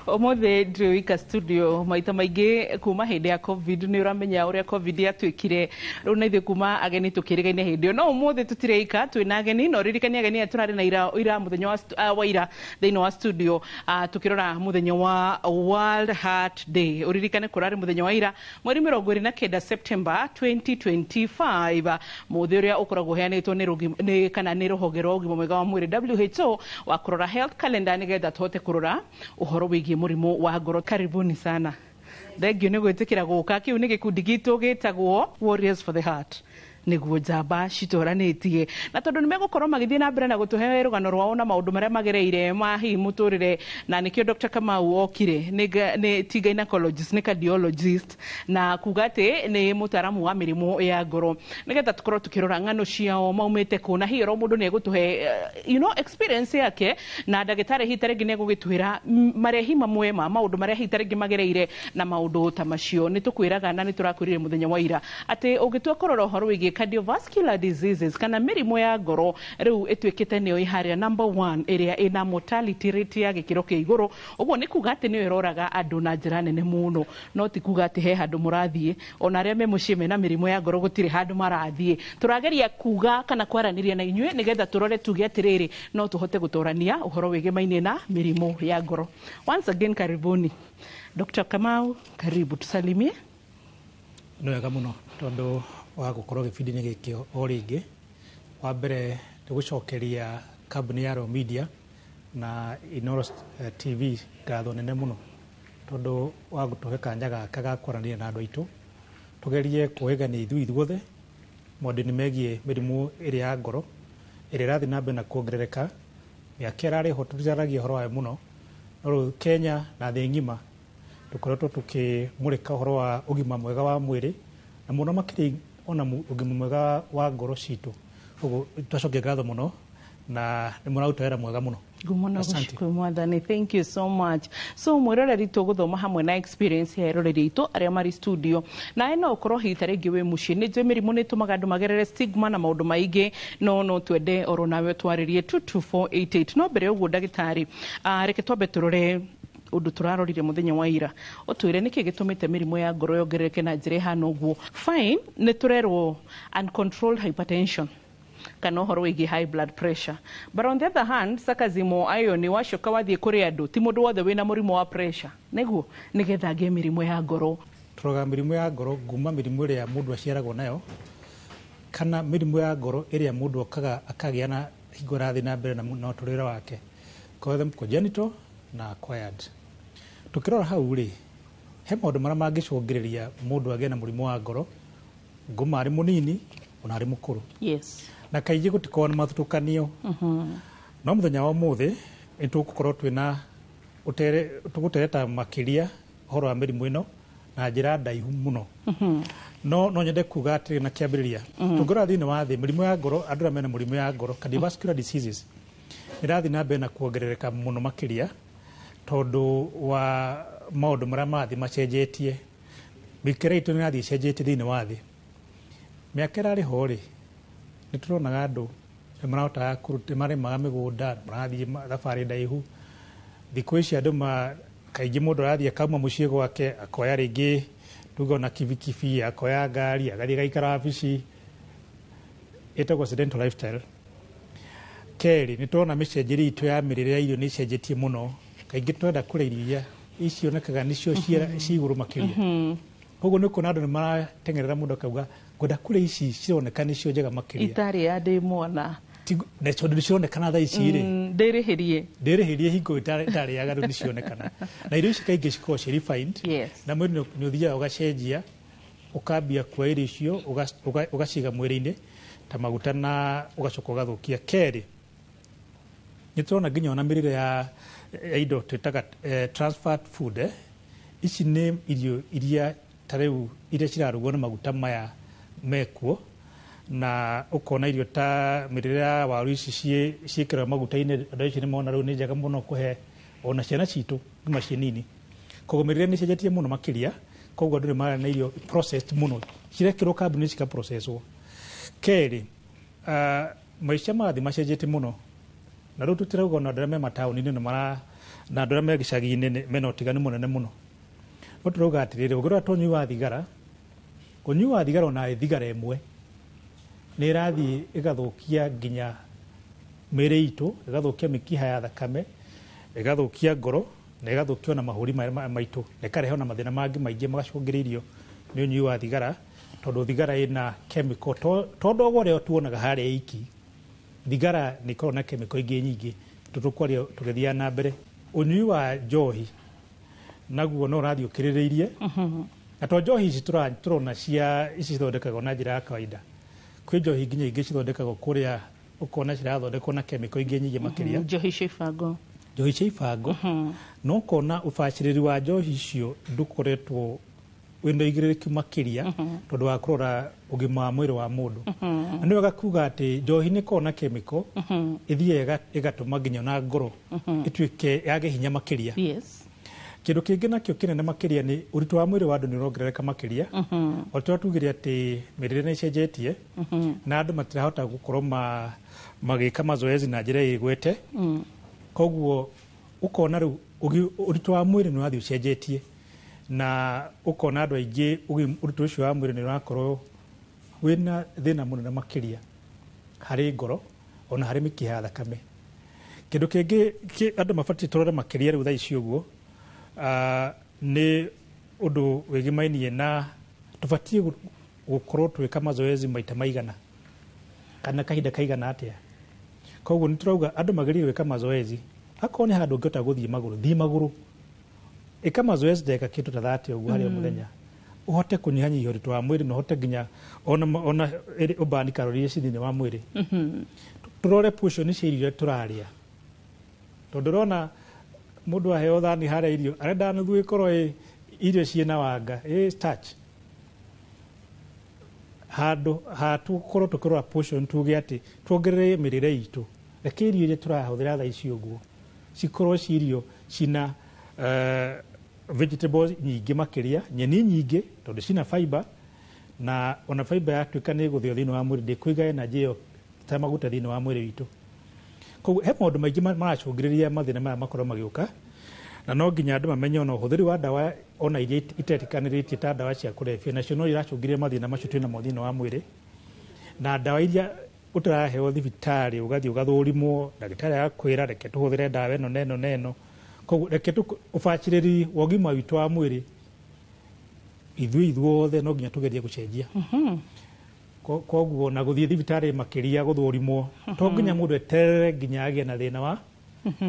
Ũmũthĩ ndirĩ wika studio. Maita maingĩ kuma hĩndĩ ya COVID, nĩ ũramenya ũrĩa COVID yatuĩkire. Rĩu na ithuĩ kuma ageni tũkĩrĩgaine hĩndĩ ĩyo, no ũmũthĩ tũtirĩ ika, twĩna ageni. No ririkania ageni aya tũrarĩ na ira, ira mũthenya wa, wa ira thĩinĩ wa studio, tukĩrora mũthenya wa World Heart Day. Ũririkane kũrarĩ mũthenya wa ira, mweri 29 September 2025, mũthĩ ũrĩa ũkoragwo ũheanĩtwo nĩ kana nĩ rũhonge rwa ũgima mwega wa mwĩrĩ WHO wa kũrora health calendar, nĩgetha tũhote kũrora ũhoro wĩgiĩ mũrimũ wa ngoro. Karibuni sana, thengiũ nĩ gwĩtĩkĩra gũka. Kĩu nĩ gĩkundi gitũ gĩtagwo Warriors for the Heart, nĩguo njamba citoranĩtie, na tondũ nĩ megũkorwo magĩthiĩ na mbere na gũtũhe rũgano rwao na maũndũ marĩa magereire ma hihi mũtũrĩre, na nĩkĩo Dr. Kamau okire. Nĩ ti gynecologist, nĩ cardiologist, na kuga atĩ nĩ mũtaaramu wa mĩrimũ ya ngoro, nĩgetha tũkorwo tũkĩrora ng'ano ciao, maumĩte kũ, na hihi oro mũndũ nĩ egũtũhe experience yake, na ndagĩtarĩ hihi ta rĩngĩ nĩ egũgĩtwĩra marehi mamwe ma maũndũ marĩa hihi ta rĩngĩ magereire na maũndũ ta macio. Nĩ tũkwĩraga na nĩ tũrakwĩrire mũthenya wa ira atĩ ũngĩtua kũrora ũhoro wĩgiĩ cardiovascular diseases kana mĩrimũ ya ngoro, rĩu ĩtuĩkĩte nĩyo ĩ harĩa number one ĩrĩa ĩna mortality rate ya gĩkĩro kĩa igũrũ. Ũguo nĩ kuga atĩ nĩyo ĩroraga andũ na njĩra nene mũno. No ti kuga atĩ he handũ mũrathiĩ, ona arĩa me mũciĩ mena mĩrimũ ya ngoro gũtirĩ handũ marathiĩ. Tũrageria kuga kana kwaranĩria na inyuĩ nĩgetha tũrore tuge atĩrĩrĩ, no tũhote gũtorania ũhoro wĩgĩmainie na mĩrimũ ya ngoro. Once again, karibuni. Dr. Kamau, karibu, tusalimie. Nĩ wega mũno tondũ wa gũkorwo gĩbindi-inĩ gĩkĩ o rĩngĩ. Wa mbere nĩ gũcokeria kambuni ya Royal Media na Inooro TV ngatho nene mũno tondũ wa gũtũhe kanya gaka ga kwaranĩria na andũ aitũ, tũgerie kũhĩgania ithuĩ ithuothe maũndũ-inĩ megiĩ mĩrimũ ĩrĩa ya ngoro ĩrĩa ĩrathiĩ na mbere na kuongerereka. Mĩaka ĩrarĩ ho tũtiragia ũhoro wayo mũno, no rĩu Kenya na thĩ ng'ima tũkoretwo tũkĩmũrĩka ũhoro wa ũgima mwega wa mwĩrĩ, na mũno makĩria ona ũgima mwega wa ngoro citũ. Koguo twacokia ngatho mũno na nĩ mũraruta wĩra mwega mũno. Ngumo na Asante. Gũcukuru mwathani. Thank you so much. So mwĩroreri, tũgũthoma hamwe na experience ya eroreri aitũ arĩa marĩ studio, nawe no ũkorwo hihi ta rĩngĩ wĩ mũciĩ. Nĩ njũĩ mĩrimũ nĩ ĩtũmaga andũ magerere stigma na maũndũ maingĩ, no twende oro nawe twarĩrie 22488. No mbere ya ũguo, ndagĩtarĩ, reke twambe tũrore ũndũ tũrarorire mũthenya wa ira. Ũtwĩre nĩkĩ gĩtũmĩte mĩrimũ ya ngoro yongerereke na njĩra ĩhana ũguo. Fine, nĩ tũrerwo uncontrolled hypertension kana ũhoro wĩgiĩ high blood pressure, but on the other hand, sarcasm o irony, wacoka wathiĩ kũrĩ andũ, ti mũndũ wothe wĩna mũrimũ wa pressure nĩguo nĩgetha agĩe mĩrimũ ya ngoro. Tũroraga mĩrimũ ya ngoro nguma mĩrimũ ĩrĩa mũndũ aciaragwo nayo kana mĩrimũ ya ngoro ĩrĩa mũndũ okaga akagĩa na hingo ĩrathiĩ na mbere na mũtũrĩre wake, call them congenital na acquired. Tũkĩrora hau rĩ, he maũndũ marĩa mangĩcũngĩrĩria mũndũ agĩe na mũrimũ wa ngoro nguma arĩ mũnini ona arĩ mũkũrũ, na kaingĩ gũtikoragwo na mathutũkanio. No mũthenya wa ũmũthĩ nĩ tũgũkorwo twĩna tũgũtereta makĩria ũhoro wa mĩrimũ ĩno na njĩra ndaihu mũno. No nyende kuga atĩrĩ na kĩambĩrĩria, tũngĩrora thĩinĩ wa thĩ, mĩrimũ ya ngoro, andũ arĩa mena mũrimũ ya ngoro, cardiovascular diseases, ĩrathiĩ na mbere na kuongerereka mũno makĩria tondũ wa maũndũ marĩa marathiĩ macenjetie. Mĩikĩre itũ nĩ ĩrathiĩ ĩcenjetie thĩinĩ wa thĩ. Mĩaka ĩrarĩ ho rĩ, nĩ tũronaga andũ nĩ marahotaga kũruta, nĩ marĩmaga mĩgũnda, marathiĩ thabarĩ ndaihu. Thikũ ici andũ kaingĩ mũndũ arathiĩ akauma mũciĩ gwake, akoya rĩngĩ tuge ona kibikibi, akoya ngari, agathiĩ agaikara wabici, ĩtagwo sedentary lifestyle. Kerĩ, nĩ tũrona mĩcenjerie itũ ya mĩrĩre ya irio nĩ ĩcenjetie mũno. Kaingĩ twenda kũrĩa irio iria icionekaga nĩcio ci igũrũ makĩria. Koguo nĩ ũkuona andũ nĩ marateng'erera, mũndũ akauga ngwenda kũrĩa ici cironeka nĩcio njega makĩria. Itarĩ ya ndĩ mwana. Na tondũ nĩ cironekana thaa ici rĩ, ndĩrĩhĩrie. Ndĩrĩhĩrie hingo itarĩaga, rĩu nĩ cionekana, na irio ici kaingĩ cikoragwo ci refined, na mwĩrĩ nĩ ũthiaga ũgacenjia, ũkambia kuoya irio icio ũgaciga mwĩrĩ-inĩ ta maguta na ũgacoka ũgathũkia. Kerĩ, nĩ tũrona nginya ona mĩrĩre ya indo twĩtaga transferred food. Ici nĩ irio iria ta rĩu iria cirarugwo na maguta maya mekuo, na ũkona irio ta mĩrĩre ya waru ici ciĩkĩragwo maguta-inĩ. Andũ acio nĩ mona rĩu nĩ njega mũno kũhe ona ciana citũ kuma ciĩ nini. Koguo mĩrĩre nĩ ĩcenjetie mũno makĩria. Koguo andũ nĩ marĩa na irio processed mũno, cirekĩrwo kambuni cikaprocesswo. Kerĩ, maica marathiĩ macenjetie mũno, na rĩu tũtirauga ona andũ arĩa me mataũni-inĩ nĩ mara na andũ arĩa me gĩcagi-inĩ mena ũtiganu mũnene mũno. No tũrauga atĩrĩrĩ, ũngĩrora ta ũnyui wa thigara, ũnyui wa thigara ona thigara ĩmwe nĩ ĩrathiĩ ĩgathũkia nginya mĩĩrĩ itũ, ĩgathũkia mĩkiha ya thakame, ĩgathũkia ngoro na ĩgathũkia ona mahũri maitũ, na ĩkarehe ona mathĩna mangĩ maingĩ magacũngĩrĩirio nĩ ũnyui wa thigara, tondũ thigara ĩna chemical to ndogo ũrĩa tuonaga harĩa iki, thigara nĩ ĩkoragwo na chemical ingĩ nyingĩ tũtũkwaria tũgĩthiaga na mbere. Ũnyui wa njohi naguo no ũrathiĩ ũkĩrĩrĩirie, na to njohi ici tũrona cia ici cithondekagwo na njĩra ya kawaida, kwĩ njohi nginya ingĩ cithondekagwo kũrĩa ũkona cirathondekwo na chemical ingĩ nyingĩ makĩria. Njohi cia ibango. Njohi cia ibango, no ũkona ũbacĩrĩri wa njohi icio ndũkoretwo wĩna ũigĩrĩrĩki makĩria tondũ wa kũrora ũgima wa mwĩrĩ wa mũndũ. Na nĩ wega kuga atĩ njohi nĩ ĩkoragwo na chemical ĩthiaga ĩgatũma nginya ona ngoro ĩtuĩke yage hinya makĩria. Kĩndũ kĩngĩ nakĩo kĩnene makĩria nĩ ũritũ wa mwĩrĩ wa andũ nĩ ũrongerereka makĩria. O ta ũrĩa tugire atĩ mĩrĩre nĩ ĩcenjetie na andũ matirahota gũkorwo magĩka mazoezi na njĩra ĩgwete. Koguo ũkona rĩu ũritũ wa mwĩrĩ nĩ ũrathiĩ ũcenjetie, na ũkona andũ aingĩ ũritũ ũcio wa mwĩrĩ nĩ ũrakorwo wĩna thĩna mũnene makĩria harĩ ngoro ona harĩ mĩkiha ya thakame. Kĩndũ kĩngĩ andũ mabatiĩ tũrore makĩria rĩu thaa ici ũguo, nĩ ũndũ wĩgĩmainie na tũbatiĩ gũkorwo twĩka mazoezi maita maigana kana kahinda kaigana atĩa. Koguo nĩ tũrauga andũ magĩrĩire gwĩka mazoezi, akorwo nĩ handũ ũngĩhota gũthiĩ magũrũ, thiĩ magũrũ, ĩka mazoezi ndagĩka kĩndũ ta 30 ũguo harĩ o mũthenya, ũhote kũnyihanyihia ũritũ wa mwĩrĩ na ũhote nginya ona ũbani calorie iria ci thĩinĩ wa mwĩrĩ. Tũrore portion cia irio iria tũrarĩa, tondũ ũrona mũndũ aheo thani harĩa irio arenda nuthu ĩkorwo ĩ irio ciĩna wanga, ĩ starch. Handũ ha tũkorwo tũkĩrora portion tuge atĩ tuongerere mĩrĩre itũ, reke irio iria tũrahũthĩra thaa ici ũguo cikorwo ci irio cina vegetables nyingĩ makĩria, nyeni nyingĩ tondũ cina fiber, na ona fiber yatuĩka nĩ ĩgũthĩo thĩinĩ wa mwĩrĩ ndĩkũiga energy ĩyo ta maguta thĩinĩ wa mwĩrĩ witũ. Koguo he maũndũ maingĩ maracũngĩrĩria mathĩna maya makorwo magĩũka, na no nginya andũ mamenye ona ũhũthĩri wa ndawa ona iria itetĩkanĩrĩtie ta ndawa cia kũrebia nacio no iracũngĩrĩria mathĩna macio twĩnamo thĩinĩ wa mwĩrĩ, na ndawa iria ũtaraheo thibitarĩ ũgathiĩ ũgathũrimwo, ndagĩtarĩ agakwĩra reke tũhũthĩre ndawa ĩno na ĩno na ĩno. Koguo reke ũbacĩrĩri wa ũgima witũ wa mwĩrĩ ithuĩ ithuothe no nginya tũgerie gũcenjia. Koguo na gũthiĩ thibitarĩ makĩria gũthũrimwo, to nginya mũndũ eterere nginya agĩe na thĩna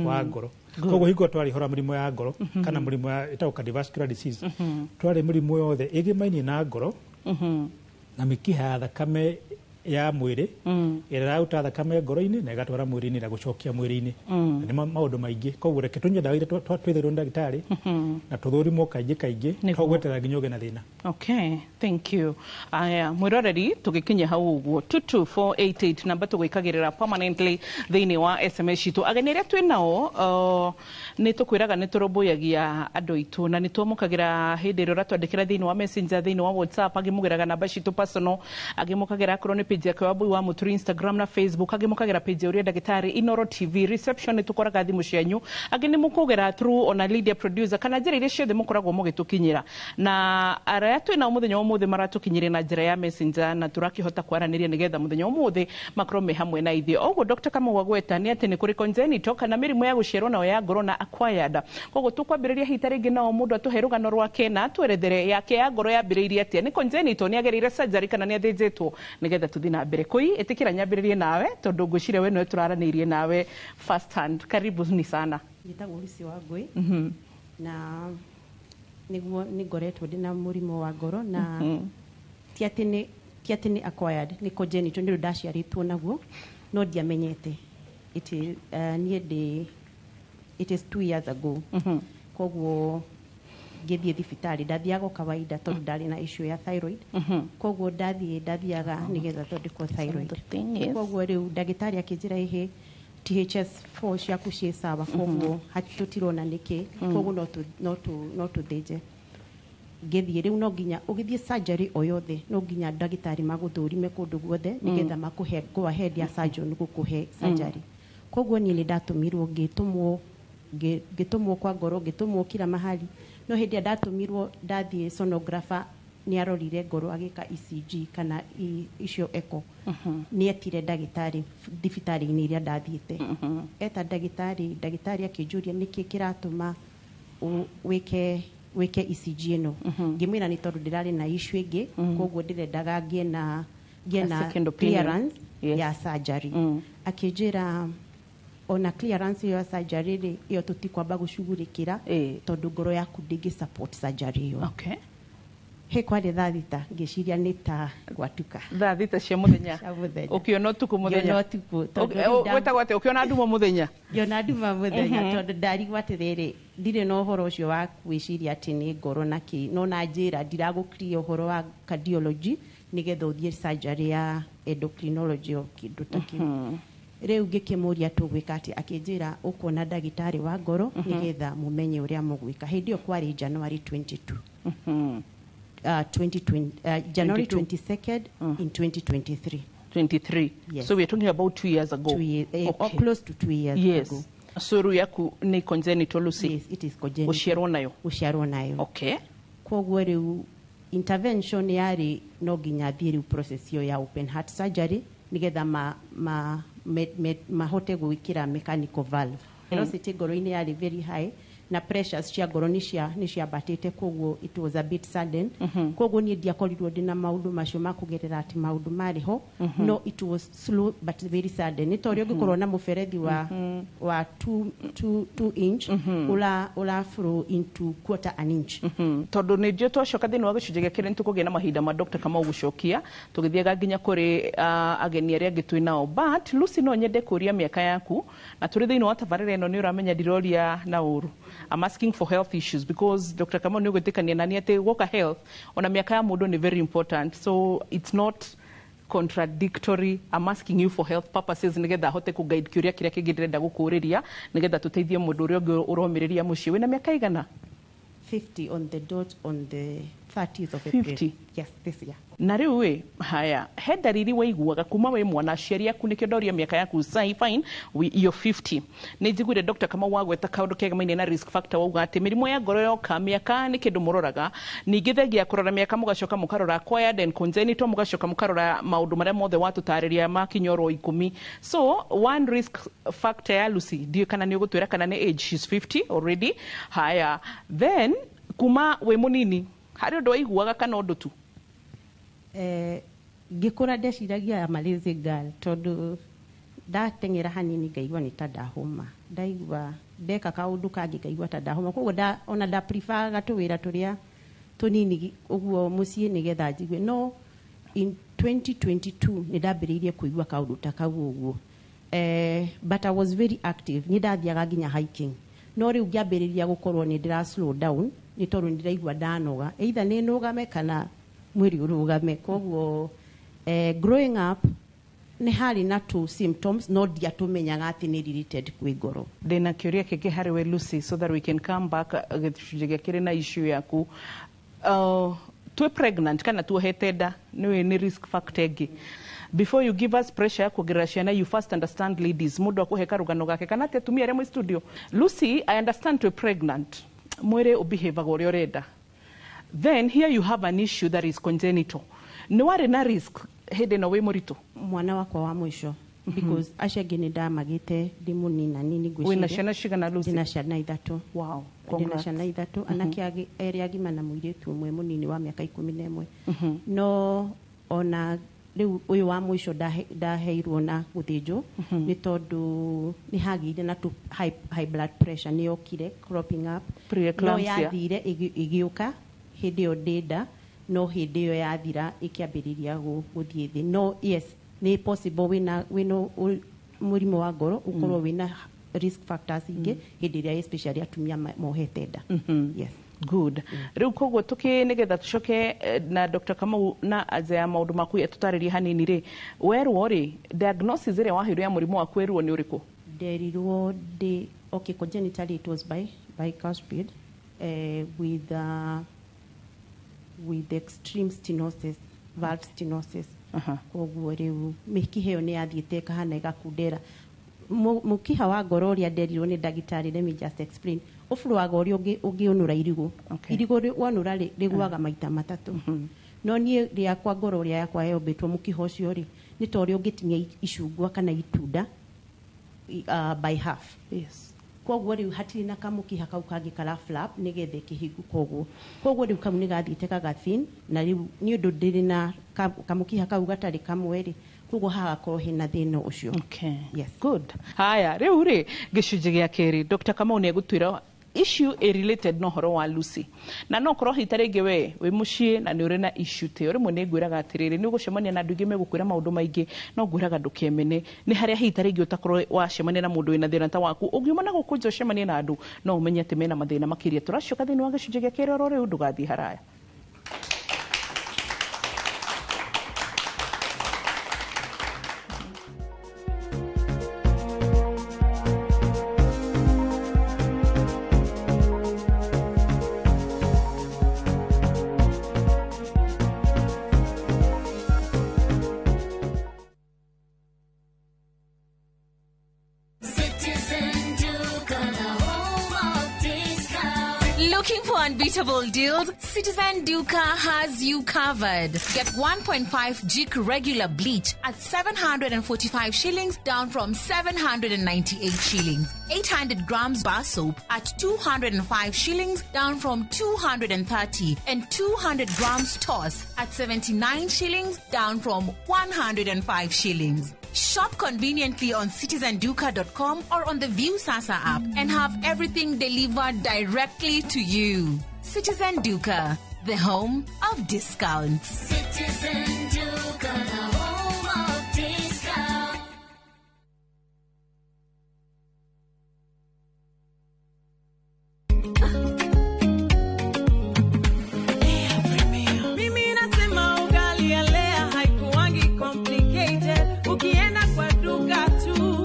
wa ngoro. Koguo hingo twarĩ hora mĩrimũ ya ngoro kana mũrimũ ya ĩtagwo cardiovascular disease, twarĩ mĩrimũ yothe ĩgĩmainie na ngoro na mĩkiha ya thakame ya mwĩrĩ ĩrĩa ĩraruta thakame ngoro-inĩ na ĩgatwara mwĩrĩ-inĩ na gũcokia mwĩrĩ-inĩ. Na nĩ maũndũ maingĩ. Koguo reke tũnyue ndawa iria twĩthĩrwo nĩ ndagĩtarĩ na tũthũrimwo kaingĩ kaingĩ, to gweterera nginya ũgĩe na thĩna. Okay, thank you. Aya, mwĩroreri tũgĩkinya hau ũguo 22488 namba tũgwĩkagĩrĩra permanently thĩinĩ wa SMS citũ. Ageni arĩa twĩ nao nĩ tũkwĩraga nĩ tũrũmbũyagia andũ aitũ na nĩ twamũkagĩra hĩndĩ ĩrĩa ũratwandĩkĩra thĩinĩ wa Messenger, thĩinĩ wa WhatsApp, angĩ mũgeraga namba citũ personal, angĩ mũkagĩra akorwo nĩ page yake Wambui wa Mũturi Instagram na Facebook, angĩ mũkagĩra page ya ũrĩa ndagĩtarĩ Inoro TV reception, nĩ tũkoraga thimũ cianyu, angĩ nĩ mũkũgera through ona Lydia producer kana njĩra iria ciothe mũkoragwo mũgĩtũkinyĩra. Na arĩa twĩ nao mũthenya wa ũmũthĩ maratũkinyĩria na njĩra ya Messenger na tũrakĩhota kwaranĩria nĩgetha mũthenya wa ũmũthĩ makorwo me hamwe na ithuĩ. Oguo Dr. Kamau agweta nĩ atĩ nĩ kũrĩ congenital kana mĩrimũ ya gũciarwo nayo ya ngoro na acquired. Koguo tũkwambĩrĩria hita rĩngĩ nao mũndũ atũhe rũgano rwake na atwerethere yake ya ngoro yambĩrĩirie atĩa, nĩ congenital, nĩ agereire surgery kana nĩ athĩnjĩtwo, nĩgetha tũthiĩ na mbere. Kũi ĩtĩkĩra nyambĩrĩrie nawe tondũ ngwĩciria we nĩwe tũraranĩirie nawe first hand. Karibu ni sana. Njĩtagwo Lucy Wangui. Na nĩguo nĩ ngoretwo ndĩna mũrimũ wa ngoro na ti atĩ nĩ acquired, nĩ congenital, nĩ ũndũ ndaciarĩtwo naguo no ndiamenyete. It is, niĩ ndĩ, it is 2 years ago. Koguo ngĩthiĩ thibitarĩ ndathiaga o kawaida tondũ ndarĩ na issue ya thyroid. Koguo ndathiaga nĩgetha thondekwo thyroid. The thing is, Koguo rĩu ndagĩtarĩ akĩnjĩra ĩhĩ THS4 ciaku ciĩ sawa, koguo tũtirona nĩkĩ, koguo no tũthĩnje. Ngĩthiĩ rĩu no nginya ũgĩthiĩ surgery o yothe no nginya ndagĩtarĩ magũthũrime kũndũ guothe nĩgetha makũhe go ahead ya surgeon gũkũhe surgery. Koguo niĩ nĩ ndatũmirwo ngĩtũmwo Ngĩtũmwo kwa ngoro, ngĩtũmwo kila mahali, no hĩndĩ ĩrĩa ndatũmirwo ndathiĩ, sonographer nĩ arorire ngoro, agĩka ECG kana icio echo, nĩ etire ndagĩtarĩ thibitarĩ-inĩ iria ndathiĩte. Eta ndagĩtarĩ, ndagĩtarĩ akĩnjũria nĩkĩ kĩratũma wĩke ECG ĩno. Ngĩmwĩra nĩ tondũ ndĩrarĩ na issue ĩngĩ, koguo ndĩrendaga ngĩe na ngĩe A na second opinion. clearance ya surgery. Akĩnjĩra ona clearance ĩyo ya surgery rĩ, ĩyo tũtikwamba gũcugurĩkĩra tondũ ngoro yaku ndĩngĩ support surgery ĩyo. He kwarĩ thaa 6, ngĩciria nĩ ta gwatuka. Thaa 6 cia mũthenya? Cia mũthenya. Ũkĩona ũtukũ mũthenya? Ngĩona ũtukũ, tondũ rĩu Gwĩtagwo atĩa, ũkĩona nduma mũthenya? Ngĩona nduma mũthenya, tondũ ndarigwo atĩrĩrĩ, ndirĩ na ũhoro ũcio wa gwĩciria atĩ nĩ ngoro na kĩ, no na njĩra ndiragũkiria ũhoro wa cardiology nĩgetha ũthiĩ surgery ya endocrinology o kĩndũ ta kĩu. Rĩu ngĩkĩmũria tũgwĩka atĩ, akĩnjĩra ũkuona ndagĩtarĩ wa ngoro nĩgetha mũmenye ũrĩa mũgwĩka. Hĩndĩ ĩyo kwarĩ January 22, 2020, January 22. 22nd in 2023. 23? Yes. So we are talking about 2 years ago. 2 years, or close to 2 years ago. So rĩu yaku nĩ congenital, Lucy? Yes, it is congenital. Gũciarwo nayo? Gũciarwo nayo. Koguo rĩu intervention yarĩ no nginya thiĩ rĩu process ĩyo ya open heart surgery nĩgetha mahote gwĩkĩra mechanical valve. Velocity ngoro-inĩ yarĩ very high na pressures cia ngoro nĩ ciambatĩte, koguo it was a bit sudden. Koguo niĩ ndiakorirwo ndĩna maũndũ macio ma kũgerera atĩ maũndũ marĩ ho, no it was slow but very sudden, nĩ ta ũrĩa ũngĩkorwo na mũberethi wa 2 inch ũra flow into quarter an inch. Tondũ nĩ njũĩ twacoka thĩinĩ wa gĩcunjĩ gĩa kerĩ nĩ tũkũgĩa na mahinda ma Dr. Kamau gũcokia tũgĩthiaga nginya kũrĩ ageni arĩa angĩ twĩ nao. But Lucy, no nyende kũria mĩaka yaku, na tũrĩ thĩinĩ wa tabarĩra ĩno nĩ ũramenya ndiroria na ũru. I'm asking for health issues because Dr. Kamau nĩ ũgwĩtĩkania nani atĩ gwoka health, ona mĩaka ya mũndũ nĩ very important, so it's not contradictory. I'm asking you for health purposes nigetha hote ku guide kĩũria kĩrĩa kĩngĩ ndĩrenda gũkũũrĩria, nigetha tũteithie mũndũ ũrĩa ũngĩ ũromĩrĩria mũciĩ. Wĩna mĩaka igana? 50 on the dot on the 30th of April. 50? Yes, this year. Na rĩu ĩ haya, he ndariri waiguaga kuma wĩ mwana, aciari aku? Nĩkĩo ndoria mĩaka yaku. Sai fine, you're 50. Nĩ njiguire Dr. Kamau wagweta kaũndũ kegemaine na risk factor, wauga atĩ mĩrimũ ya ngoro yoka, mĩaka nĩ kĩndũ mũroraga. Ningĩ thengia ya kũrora mĩaka, mũgacoka mũkarora acquired and congenital, mũgacoka mũkarora maũndũ marĩa mothe watũtarĩria makinya oro 10. So one risk factor ya Lucy, ndiũĩ kana nĩ ũgũtwĩra kana nĩ age. She's 50 already. Haya, then kuma wĩ mũnini harĩ ũndũ waiguaga kana ũndũ tu? Ngĩkũra ndeciragia I'm a lazy girl, tondũ ndateng'era hanini ngaigua nĩ ta ndahũma, ndaigua ndeka kaũndũ kangĩ ngaigua ta ndahũma. Koguo ona nda preferaga tũwĩra tũrĩa tũnini ũguo mũciĩ nĩgetha njigue. No in 2022 nĩ ndambĩrĩirie kũigua kaũndũ ta kau ũguo, but I was very active, nĩ ndathiaga nginya hiking, no rĩu ngĩambĩrĩria gũkorwo nĩ ndĩra slow down nĩ tondũ nĩ ndĩraigua ndanoga, either nĩ nũgame kana mwĩrĩ ũrũgame. Koguo growing up nĩ harĩ na two symptoms, no ndiatũmenyaga atĩ nĩ related kwĩ ngoro. Ndĩna kĩũria kĩngĩ harĩ we Lucy, so that we can come back gĩcunjĩ gĩa kĩrĩ na issue yaku. Twĩ pregnant kana tuohete nda nĩwe nĩ risk factor ĩngĩ. Before you give us pressure ya kuongerera ciana, you first understand, ladies, mũndũ akũhe karũgano gake kana atĩ atumia arĩa mwĩ studio. Lucy, I understand twĩ pregnant mwĩrĩ ũbehavaga ũrĩa ũrenda. Then here you have an issue that is congenital. Nĩ warĩ na risk hĩndĩ ĩno wĩ mũritũ? Mwana wakwa wa mũico, because acio angĩ nĩ ndamagĩte ndĩ mũnina nini. Wĩna ciana cigana, Lucy? Ndĩna ciana 3. Ndĩna Congrats. ciana 3, anake erĩ agima na mũirĩtu ũmwe mũnini wa mĩaka 11. No ona rĩu ũyũ wa mũico ndaheirwo na gũthĩnjwo nĩ tondũ nĩ hagĩire na tũ high blood pressure nĩ yokire cropping up. No Preeclampsia. yathire ĩgĩũka hĩndĩ ĩyo ndĩ nda, no hĩndĩ ĩyo yathira ĩkĩambĩrĩria gũthiĩ thĩ. No yes, nĩ possible wĩna mũrimũ wa ngoro ũkorwo wĩna risk factors ingĩ hĩndĩ ĩrĩa especially atumia mohete nda, yes. Good. Rĩu koguo tũkĩ nĩgetha tũcoke na Dr. Kamau na aja ya maũndũ maku atũtarĩrie hanini rĩ, werwo rĩ, diagnosis ĩrĩa waheirwo ya mũrimũ waku, werwo nĩ ũrĩkũ? Nderirwo ndĩ okay, congenitally it was by bicuspid with extreme stenosis, valve stenosis. Koguo rĩu mĩkiha ĩyo nĩ yathiĩte ĩkahana ĩgakundera. Mũkiha wa ngoro ũrĩa nderirwo nĩ ndagĩtarĩ, let me just explain, ũbũrũaga ũrĩa ũngĩũnũra irigũ. Irigũ wonũra rĩgũaga maita matatũ, no niĩ rĩakwa ngoro ũrĩa yakwa yombĩtwo, mũkiha ũcio rĩ, nĩ ta ũrĩa ũngĩtinia icungwa kana itunda by half. Koguo rĩu hatirĩ na kamũkiha kau kangĩ kara flap nĩgetha ĩkĩhingũka ũguo. Koguo rĩu kau nĩ gathiĩte gagathin, na rĩu nĩ ũndũ ndĩrĩ na kamũkiha kau gatarĩ kamwe rĩ, koguo hagakorwo hena thĩna ũcio. Okay. Yes. Good. Haya, rĩu rĩ, gĩcunjĩ gĩa kerĩ, Dr. Kamau nĩ egũtwĩra issue ĩ related na ũhoro wa Lucy, na no korwo hihi ta rĩngĩ we wĩ mũciĩ na nĩ ũrĩ na issue ta ĩyo. Rĩmwe nĩ ngwĩraga atĩrĩrĩ, nĩ ũgũcemania na andũ aingĩ megũkwĩra maũndũ maingĩ, no ngwĩraga ndũkemene nĩ harĩa hihi ta rĩngĩ ũtakorwo wacemania na mũndũ wĩna thĩna ta waku. Ũngiuma na gũkũ nja ũcemanie na andũ, no ũmenye atĩ mena mathĩna makĩria. Tũracoka thĩinĩ wa gĩcunjĩ gĩa kerĩ oro rĩu, ndũgathiĩ haraya. Citizen Duka, the home of discount. Looking for unbeatable deals? Citizen Duka has you covered. Get 1.5 Jik regular bleach at 745 shillings, down from 798 shillings. 800 grams bar soap at 205 shillings, down from 230, and 200 grams toss at 79 shillings, down from 105 shillings. Shop conveniently on citizenduka.com or on the Viusasa app and have everything delivered directly to you. Citizen Duka, the home of discounts. Citizen Duka, the home of discount. Mimi nasema ugali ya Lea haikuangi complicated. Ukienda kwa duka tu,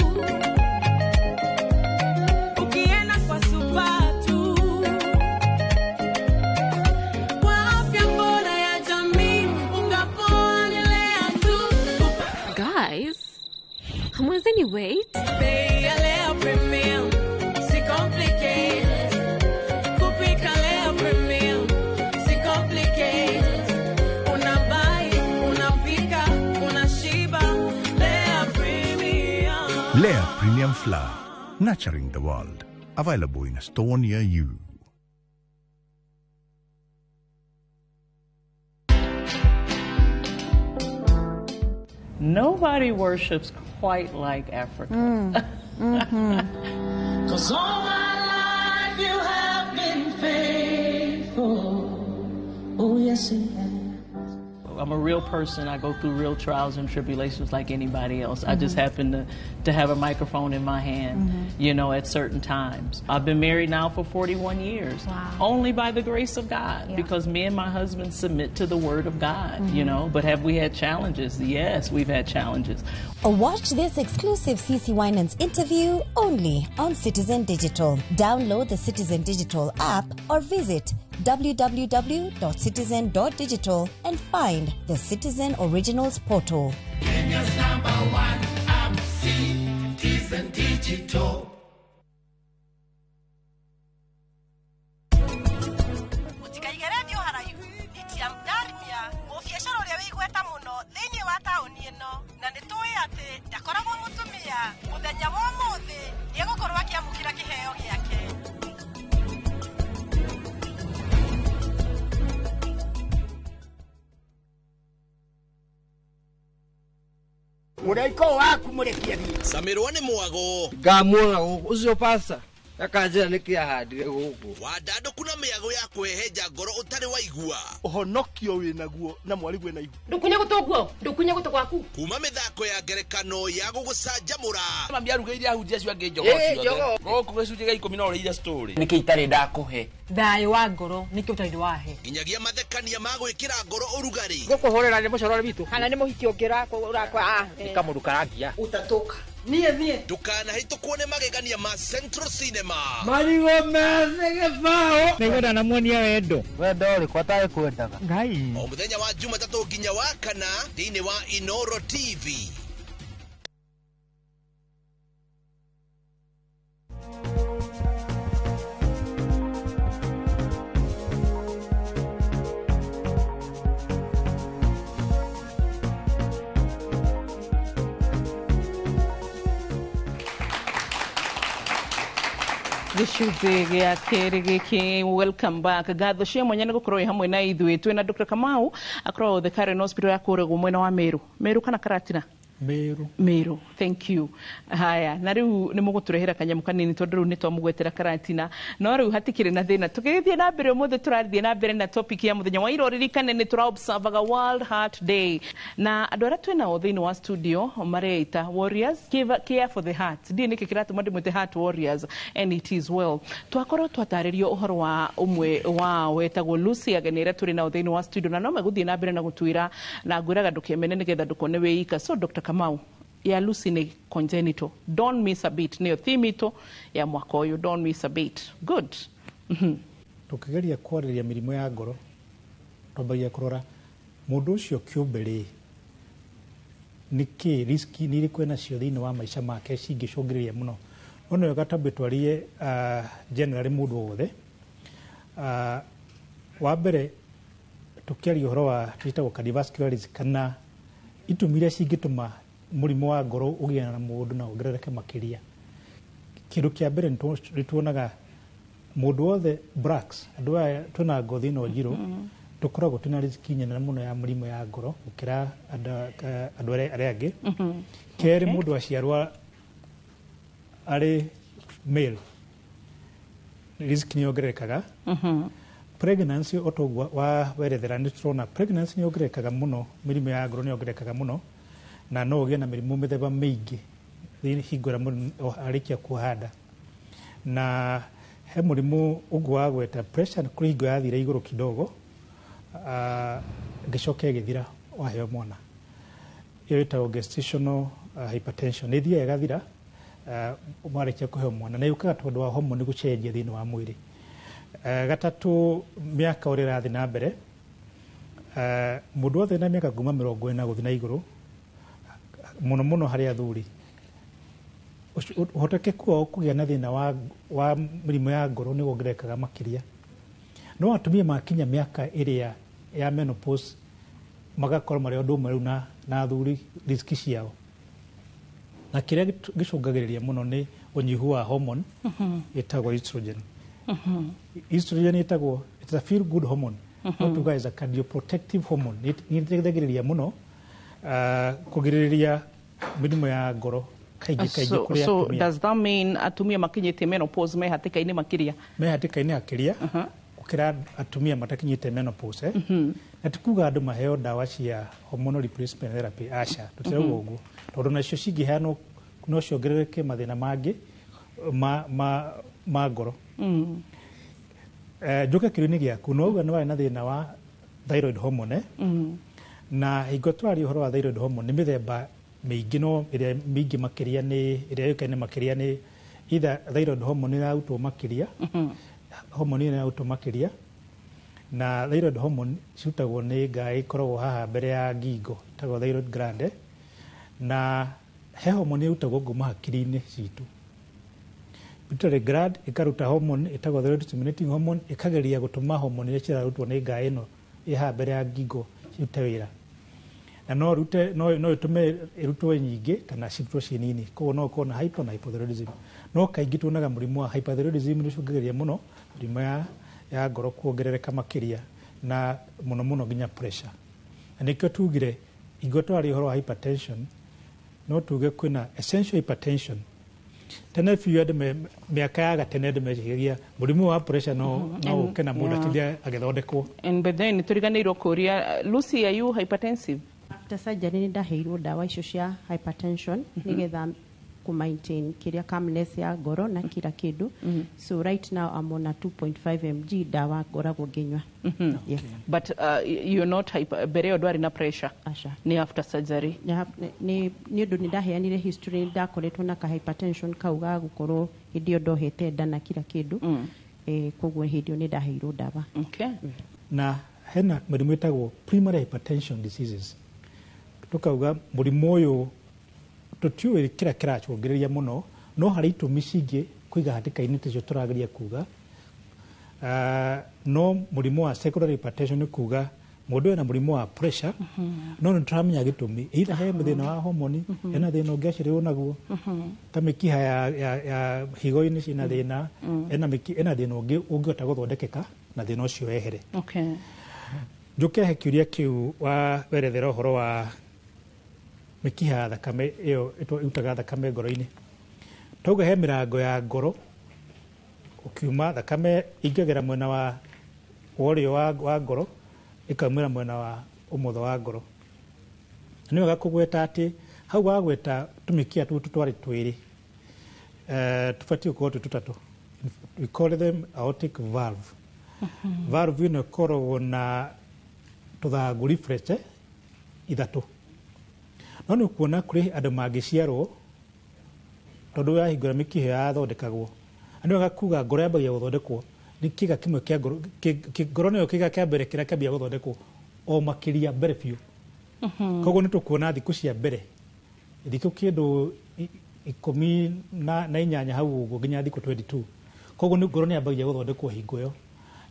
ukienda kwa super tu. Kwa afya bora ya jamii, unga poa ni Lea tu. Guys, hamwezeni wait? Bei ya Lea Premium, si complicated. Kupika Lea Premium, si complicated. Unabuy, unapika, unashiba. Lea Premium. Lea Premium Flour, nurturing the world. Available in a store near you. Nobody worships quite like Africa. 'Cause all my life you have been faithful. Oh, yes, you have. I'm a real person. I go through real trials and tribulations like anybody else. I just happen to have a microphone in my hand, at certain times. I've been married now for 41 years. Wow. Only by the grace of God, because me and my husband submit to the word of God, you know. But have we had challenges? Yes, we've had challenges. Watch this exclusive CC Winans interview only on Citizen Digital. Download the Citizen Digital app or visit www.citizen.digital and find the Citizen Originals portal. Kenya's number one app, Citizen Digital. Mũtikaige redio haraihu itia ndarmia mũbiacara ũrĩa wĩ igweta mũno thĩinĩ wa taũni ĩno, na nĩ tũĩ atĩ ndakoragwo mũtumia. Mũthenya wa ũmũthĩ nĩ egũkorwo akĩamũkĩra kĩheo gĩake. Mũraika waku mũrekie thiĩ. Camirwo nĩ mwago. Ngamuona gũkũ ũcio pasta akanjĩra nĩkĩ ahandire gũkũ. Wandandũku na mĩago ya kwĩhehenja ngoro ũtarĩ waigua. Ũhonokio wĩnaguo na mwarigwe na ihu. Ndukunye gũtũ guo, ndukunye gũtũ gwaku. Kuma mĩthako ya ngerekano ya gũgũcanjamũra. Mami arugĩire ahunjia acio angĩ njogoo ciothe. Gũkũ gĩcunjĩ gĩa 10 no ũrĩire story. Nĩkĩ itarĩ ndakũhe? Thayũ wa ngoro nĩkĩ ũtarĩ wahe? Nginyagia mathekania ma gwĩkĩra ngoro ũrugarĩ. Gũkũhũrĩra nĩ mũcorore witũ. Kana nĩ mũhiki ũngĩ ũrakwa. Nĩ kamũndũ karangia. Utatoka. Niĩ niĩ. Ndũkanahĩtũkwo nĩ magegania ma Central Cinema. Marigũ methĩ gĩbaũ. Nĩngwenda namuonia wendo. Wendo ũrĩkũ atarĩ kwendaga? Ngai. O mũthenya wa Jumatatũ nginya wa kana thĩinĩ wa Inoro TV. Gĩcunjĩ gĩa kerĩ gĩkĩ, welcome back. Ngatho cia mwanya nĩ gũkorwo wĩ hamwe na ithuĩ. Twĩna Dr. Kamau, akoragwo The Karen Hospital ya kũrĩa mwena wa Meru. Meru kana Karatina? Meru. Meru, thank you. Haya, na rĩu nĩ mũgũtũrehera kanyamũ kanini tondũ rĩu nĩ twamũgwetera Karatina, no rĩu hatikĩrĩ na thĩna. Tũgĩthiĩ na mbere, ũmũthĩ tũrathiĩ na mbere na topic ya mũthenya wa ira. Ũririkane nĩ tũra observaga World Heart Day, na andũ arĩa twĩ nao thĩinĩ wa studio mareita Warriors Care for the Heart. Ndiĩ nĩkĩ kĩratũma ndĩmwĩte Heart Warriors, and it is well. Twakorwo twatarĩrio ũhoro wa ũmwe wao wetagwo Lucy. Ageni arĩa tũrĩ nao thĩinĩ wa studio na no megũthiĩ na mbere na gũtwĩra, na ngwĩraga ndũkemene nĩgetha ndũkone wĩ ika. So Dr. Kamau, ya Lucy nĩ congenital. Don't miss a beat nĩyo theme itũ ya mwaka ũyũ. Don't miss a beat. Good. Tũkĩgeria kwarĩria mĩrimũ ya ngoro, twambagia kũrora mũndũ ũcio kĩũmbe rĩ, nĩkĩ risk nĩ irĩkũ enacio thĩinĩ wa maica make cingĩcũngĩrĩria mũno. No nĩ wega twambe twarie generally mũndũ wothe. Wa mbere, tũkĩaria ũhoro wa twĩtagwo cardiovascular risk, kana itũmi iria cingĩtũma mũrimũ wa ngoro ũgĩe na mũndũ na wongerereke makĩria, kĩndũ kĩa mbere nĩ tuonaga mũndũ wothe blacks, andũ aya twĩna ngothi ĩno njirũ, tũkoragwo twĩna risk nene mũno ya mĩrimũ ya ngoro gũkĩra andũ arĩa angĩ. Kerĩ, mũndũ aciarwo arĩ male, risk nĩ yongererekaga. Pregnancy, o toguo wa werethera, nĩ tũrona pregnancy nĩ yongererekaga mũno, mĩrimũ ya ngoro nĩ yongererekaga mũno, na no ũgĩe na mĩrimũ mĩthemba mĩingĩ hingo ĩrĩa mũndũ arĩkia kuoha nda. Na he mũrimũ ũngĩ wa gweta pressure, kũrĩ hingo yathire igũrũ kidogo, ĩgĩcoka ĩgĩthira waheo mwana. Ĩyo ĩtagwo gestational hypertension. Nĩ ĩthiaga ĩgathira marĩkia kũheo mwana, na yũkaga tondũ wa hormone gũcenjia thĩinĩ wa mwĩrĩ. Gatatũ, mĩaka ũrĩa ĩrathiĩ na mbere, mũndũ wothe na mĩaka kuma 40 gũthiĩ na igũrũ, mũno mũno harĩ athuri, ũhotekeku wao kũgĩa na thĩna wa mĩrimũ ya ngoro nĩ wongererekaga makĩria. No atumia makinya mĩaka ĩrĩa ya menopause, magakorwo marĩ ũndũ ũmwe rĩu na athuri risk ciao. Na kĩrĩa gĩcũngagĩrĩria mũno nĩ ũnyihu wa hormone ĩtagwo estrogen. Estrogen ĩtagwo, it's a feel good hormone, no tuga is a cardioprotective hormone. Nĩ ĩteithagĩrĩria mũno kũgirĩrĩria mĩrimũ ya ngoro kaingĩ kaingĩ So, kũrĩ so atumia. Does that mean atumia makinyĩtie menopause me hatĩka-inĩ makĩria? Me hatĩka-inĩ makĩria gũkĩra atumia matakinyĩte menopause, eh? Na ti kuga andũ maheo ndawa cia hormonal replacement therapy, aca, tũtirauga ũguo, tondũ nacio cingĩheanwo no ciongerereke mathĩna mangĩ ma ngoro. Njũke kĩũria-inĩ gĩaku, no uga nĩ warĩ na thĩna wa thyroid hormone, eh? Na hingo tũraria ũhoro wa thyroid hormone, nĩ mĩthemba mĩingĩ, no ĩrĩa mĩingĩ makĩria, nĩ ĩrĩa yũĩkaine makĩria, nĩ either thyroid hormone ĩrarutwo makĩria, hormone ĩyo ĩrarutwo makĩria. Na thyroid hormone cirutagwo nĩ ngaĩ ĩkoragwo haha mbere ya ngingo, ĩtagwo thyroid gland, eh? Na he hormone ĩrutagwo kuma hakiri-inĩ citũ, pituitary gland ĩkaruta hormone ĩtagwo thyroid stimulating hormone, ĩkageria gũtũma hormone iria cirarutwo nĩ ngaĩ ĩno ĩ haha mbere ya ngingo cirute wĩra. Na no rute no ĩtũme ĩrutwo nyingĩ kana cirutwo ciĩ nini, koguo no ũkorwo na hyper na hypothyroidism. No kaingĩ tuonaga mũrimũ wa hyperthyroidism nĩ ũcũngagĩrĩria mũno mĩrimũ ya ngoro kuongerereka makĩria, na mũno mũno nginya pressure. Na nĩkĩo tugire hingo twaria ũhoro wa hypertension, no tuge kwĩna essential hypertension. Tene biũ andũ mĩaka ya gatene, andũ meciragia mũrimũ wa pressure no ũke na mũndũ atinde agĩthondekwo. And by then tũriganĩirwo kũria, Lucy, are you hypertensive? After surgery nĩ ndaheirwo ndawa icio cia hypertension nĩgetha ku maintain kĩrĩa calmness ya ngoro na kila kĩndũ. So right now I'm on a 2.5 mg ndawa ngoragwo ngĩnyua. Yes. But you're not hyper, mbere ĩyo ndwarĩ na pressure? Aca. Nĩ after surgery? Nĩ ũndũ nĩ ndaheanire history, nĩ ndakoretwo na ka hypertension kau ga gũkorwo hĩndĩ ĩyo ndohete nda na kila kĩndũ. Koguo hĩndĩ ĩyo nĩ ndaheirwo ndawa. Na hena mĩrimũ ĩtagwo primary hypertension diseases. Tukauga mũrimũ ũyũ tũtiũĩ kĩrĩa kĩracũngĩrĩria mũno, no harĩ itũmi cingĩ kũiga hatĩka-inĩ tacio tũrageria kuga. No mũrimũ wa secondary hypertension nĩ kuga Mũndũ ena mũrimũ wa pressure, no nĩ tũramenya gĩtũmi, either he thĩna wa homoni, ena thĩna ũngĩ aciarirwo naguo, ta mĩkiha ya higo-inĩ ciĩna thĩna, ena thĩna ũngĩ ũngĩhota gũthondekeka na thĩna ũcio wehere. Njũke he kĩũria kĩu wa werethera ũhoro wa mĩkiha ya thakame ĩyo ĩrutaga thakame ngoro-inĩ. Twauga he mĩrango ya ngoro, ũkiuma thakame ingĩgera mwena wa ũrĩo wa ngoro, ĩkaumĩra mwena wa ũmotho wa ngoro. Nĩ wega kũgweta atĩ hau wagweta tũmĩkiha tũu twarĩ twĩrĩ, tũbatiĩ gũkorwo twĩ tũtatũ. We call them aortic valve. Valve ĩno ĩkoragwo na tũthangũ leaflets ithatũ. No nĩ ũkuona kũrĩ andũ mangĩciarwo tondũ yahingũra mĩkiha yathondekagwo. Nĩ wega kuga ngoro yambagia gũthondekwo nĩ kĩga kĩmwe kĩa ngoro, ngoro nĩyo kĩga kĩa mbere kĩrĩa kĩambagia gũthondekwo o makĩria mbere biũ. Koguo nĩ tũkuona thikũ cia mbere, thikũ kĩndũ 18 hau ũguo nginya thikũ 22. Koguo nĩ ngoro nĩ yambagia gũthondekwo hingo ĩyo.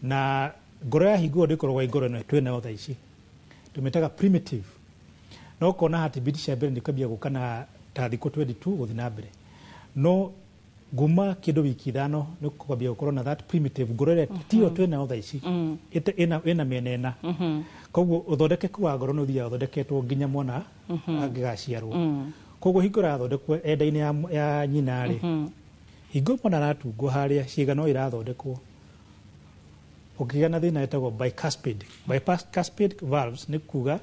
Na ngoro ya hingo ĩyo ndĩkoragwo ĩ ngoro ĩno twĩ nayo thaa ici, tũmĩtaga primitive. No ũkona heartbeat cia mbere nĩ kwambia gũka na ta thikũ 22 gũthiĩ na mbere. No nguma kĩndũ wiki 5 nĩ kwambia gũkorwo na that primitive ngoro ĩrĩa tiyo twĩ nayo thaa ici, ĩna mĩena ĩna. Koguo ũthondekeku wa ngoro nĩ ũthiaga ũthondeketwo nginya mwana angĩgaciarwo. Koguo hingo ĩrathondekwo enda-inĩ ya nyina rĩ, hingo mwana aratungwo harĩa ciĩga no irathondekwo. Ũkĩgĩa na thĩna ĩtagwo bicuspid. Bicuspid valves nĩ kuga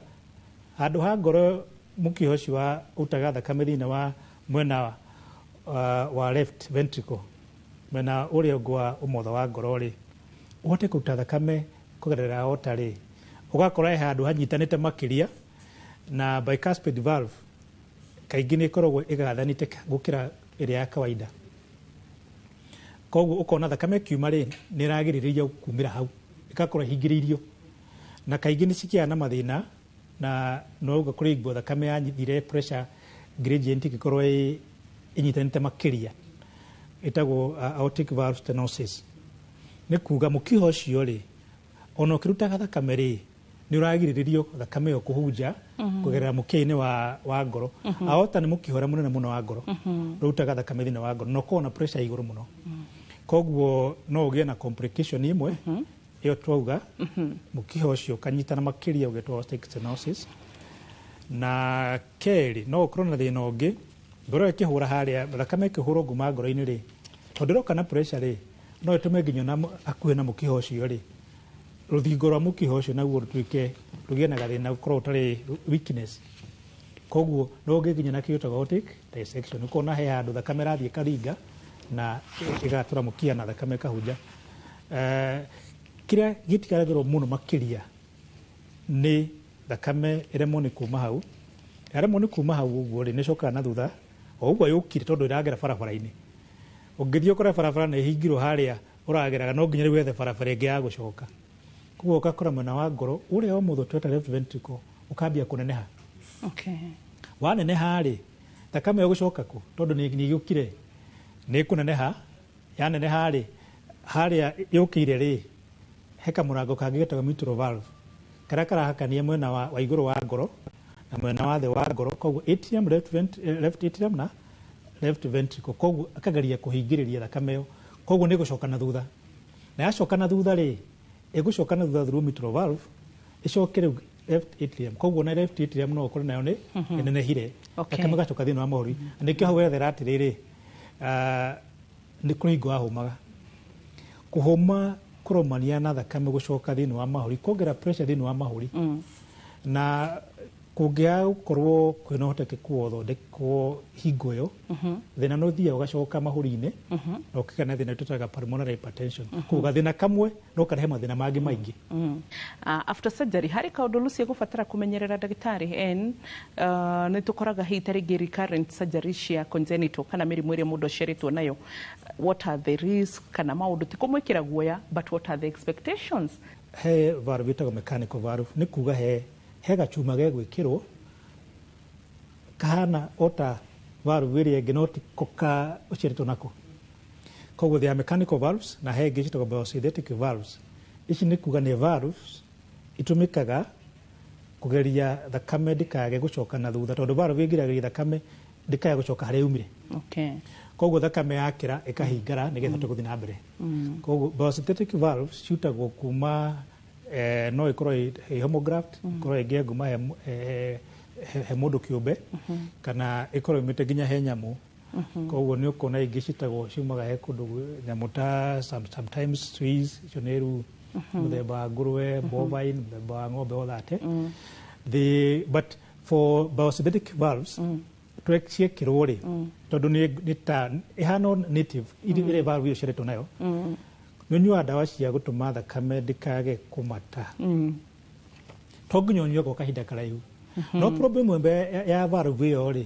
handũ ha ngoro mũkiha ũcio wa utaga thakame thĩinĩ wa mwena wa left ventricle, mwena ũrĩa ũngĩ wa ũmotho wa ngoro rĩ, ũhote kũruta thakame kũgerera aorta rĩ, ũgakora he handũ hanyitanĩte makĩria, na bicuspid valve kaingĩ nĩ ĩkoragwo ĩgathanĩte gũkĩra ĩrĩa ya kawaida. Koguo ũkona thakame ĩkiuma rĩ, nĩ ĩragirĩrĩria kumĩra hau, ĩgakorwo ĩhingĩrĩirio. Na kaingĩ nĩ cikĩaga na mathĩna, na no ũguo kũrĩ hingo thakame yanyithire pressure gradient ĩgĩkorwo ĩnyitanĩte makĩria, ĩtagwo aortic valve stenosis. Nĩ kuga mũkiha ũcio rĩ, ona ũkĩrutaga thakame rĩ, nĩ ũragirĩrĩrio thakame ĩyo kũhunja kũgerera mũkiha-inĩ wa ngoro. Aorta nĩ mũkiha ũrĩa mũnene mũno wa ngoro, ũrutaga thakame thĩinĩ wa ngoro na ũkoragwo na pressure igũrũ mũno. Koguo no ũgĩe na complication imwe ĩyo twauga, mũkiha ũcio ũkanyitana makĩria ũgetwo aortic stenosis. Na kerĩ no ũkorwo na thĩna ũngĩ, ngoro ĩkĩhũra harĩa, thakame ĩkĩhũrwo nguma ngoro-inĩ rĩ, tondũ ĩroka na pressure rĩ, no ĩtũme nginya na hakuhĩ na mũkiha ũcio rĩ, rũthingo rwa mũkiha ũcio naguo rũtuĩke rũgĩe na gathĩna, ũkorwo ũtarĩ weakness. Koguo no ũgĩe nginya na kĩndũ aortic dissection, ũkona he handũ thakame ĩrathiĩ ĩkaringa na ĩgatũra mũkiha na thakame ĩkahunja. Kĩrĩa gĩtigaragĩrwo mũno makĩria nĩ thakame ĩremwo nĩ kuma hau. Yaremwo nĩ kuma hau ũguo rĩ, nĩ ĩcokaga na thutha o ũguo yũkire tondũ ĩragera barabara-inĩ. Ũngĩthiĩ ũkore barabara nĩ ĩhingirwo harĩa ũrageraga, no nginya rĩu wethe barabara ĩngĩ ya gũcoka. Koguo ũgakora mwena wa ngoro ũrĩa wa ũmotho tweta left ventricle ũkambia kũneneha. Waneneha rĩ, thakame ĩyo ĩgũcoka kũ? Tondũ nĩ ĩgĩũkire, nĩ ĩkũneneha. Yaneneha rĩ, harĩa yũkĩire rĩ, he kamũrango kangĩ getagwo mitral valve, karĩa karahakania mwena wa igũrũ wa ngoro na mwena wa thĩ wa ngoro. Koguo atrium, left atrium na left ventricle. Koguo akageria kũhingĩrĩria thakame ĩyo, koguo nĩ ĩgũcoka na thutha. Na yacoka na thutha rĩ, ĩgũcoka na thutha through mitral valve, ĩcoke rĩu left atrium. Koguo na left atrium no ũkore nayo nĩ ĩnenehire, thakame ĩgacoka thĩinĩ wa mahũri. Na nĩkĩo hau wethera atĩrĩrĩ, nĩ kũrĩ hingo wahũmaga. Kũhũma kũromania na thakame gũcoka thĩinĩ wa mahũri, kuongerera pressure thĩinĩ wa mahũri. Na kũngĩaga gũkorwo kwĩna ũhotekeku wa ũthondekwo hingo ĩyo, thĩna no ũthiaga ũgacoka mahũri-inĩ, na ũkĩgĩa na thĩna tũtaga pulmonary hypertension. Koguo gathĩna kamwe no karehe mathĩna mangĩ maingĩ. After surgery harĩ kaũndũ Lucy egũbatara kũmenyerera ndagĩtarĩ n nĩ tũkoraga hihi ta rĩngĩ recurrent surgery cia congenital kana mĩrimũ ĩrĩa mũndũ aciarĩtwo nayo, what are the risks kana maũndũ ti kũmwĩkĩra guoya, but what are the expectations? He valve ĩtagwo mechanical valve, nĩ kuga he gacuma gegwĩkĩrwo kahana ota valve ĩrĩa ĩngĩ no ti ka ũciarĩtwo nako. Koguo they are mechanical valves, na he ĩngĩ ciĩtagwo biosynthetic valves. Ici nĩ kuga nĩ valves itũmĩkaga Kũgeria thakame ndĩkage gũcoka na thutha, tondũ valve ĩgiragĩrĩria thakame ndĩkage gũcoka harĩa yumire. Koguo thakame yakĩra ĩkahingara nĩgetha ĩhote gũthiĩ na mbere. Koguo biosynthetic valves ciutagwo kuma no ĩkorwo ĩ homograft, ĩkorwo ĩngĩ nguma he mũndũ kĩũmbe, kana ĩkorwo yumĩte nginya he nyamũ. Koguo nĩ ũkuona ingĩ citagwo ciumaga he kũndũ nyamũ ta sometimes Swiss, icio nĩ rĩu mũthemba wa ngũrwe, bovine, mũthemba wa ng'ombe, all that. But for biosynthetic valves, ciekĩrwo rĩ, tondũ nĩ ta ĩhana native ĩrĩa valve ĩyo ciaretwo nayo, nĩ ũnyuaga ndawa cia gũtũma thakame ndĩkage kũmata. To nginya ũnyue gwa kahinda karaihu. No problem ĩmwe ya valve ĩyo rĩ,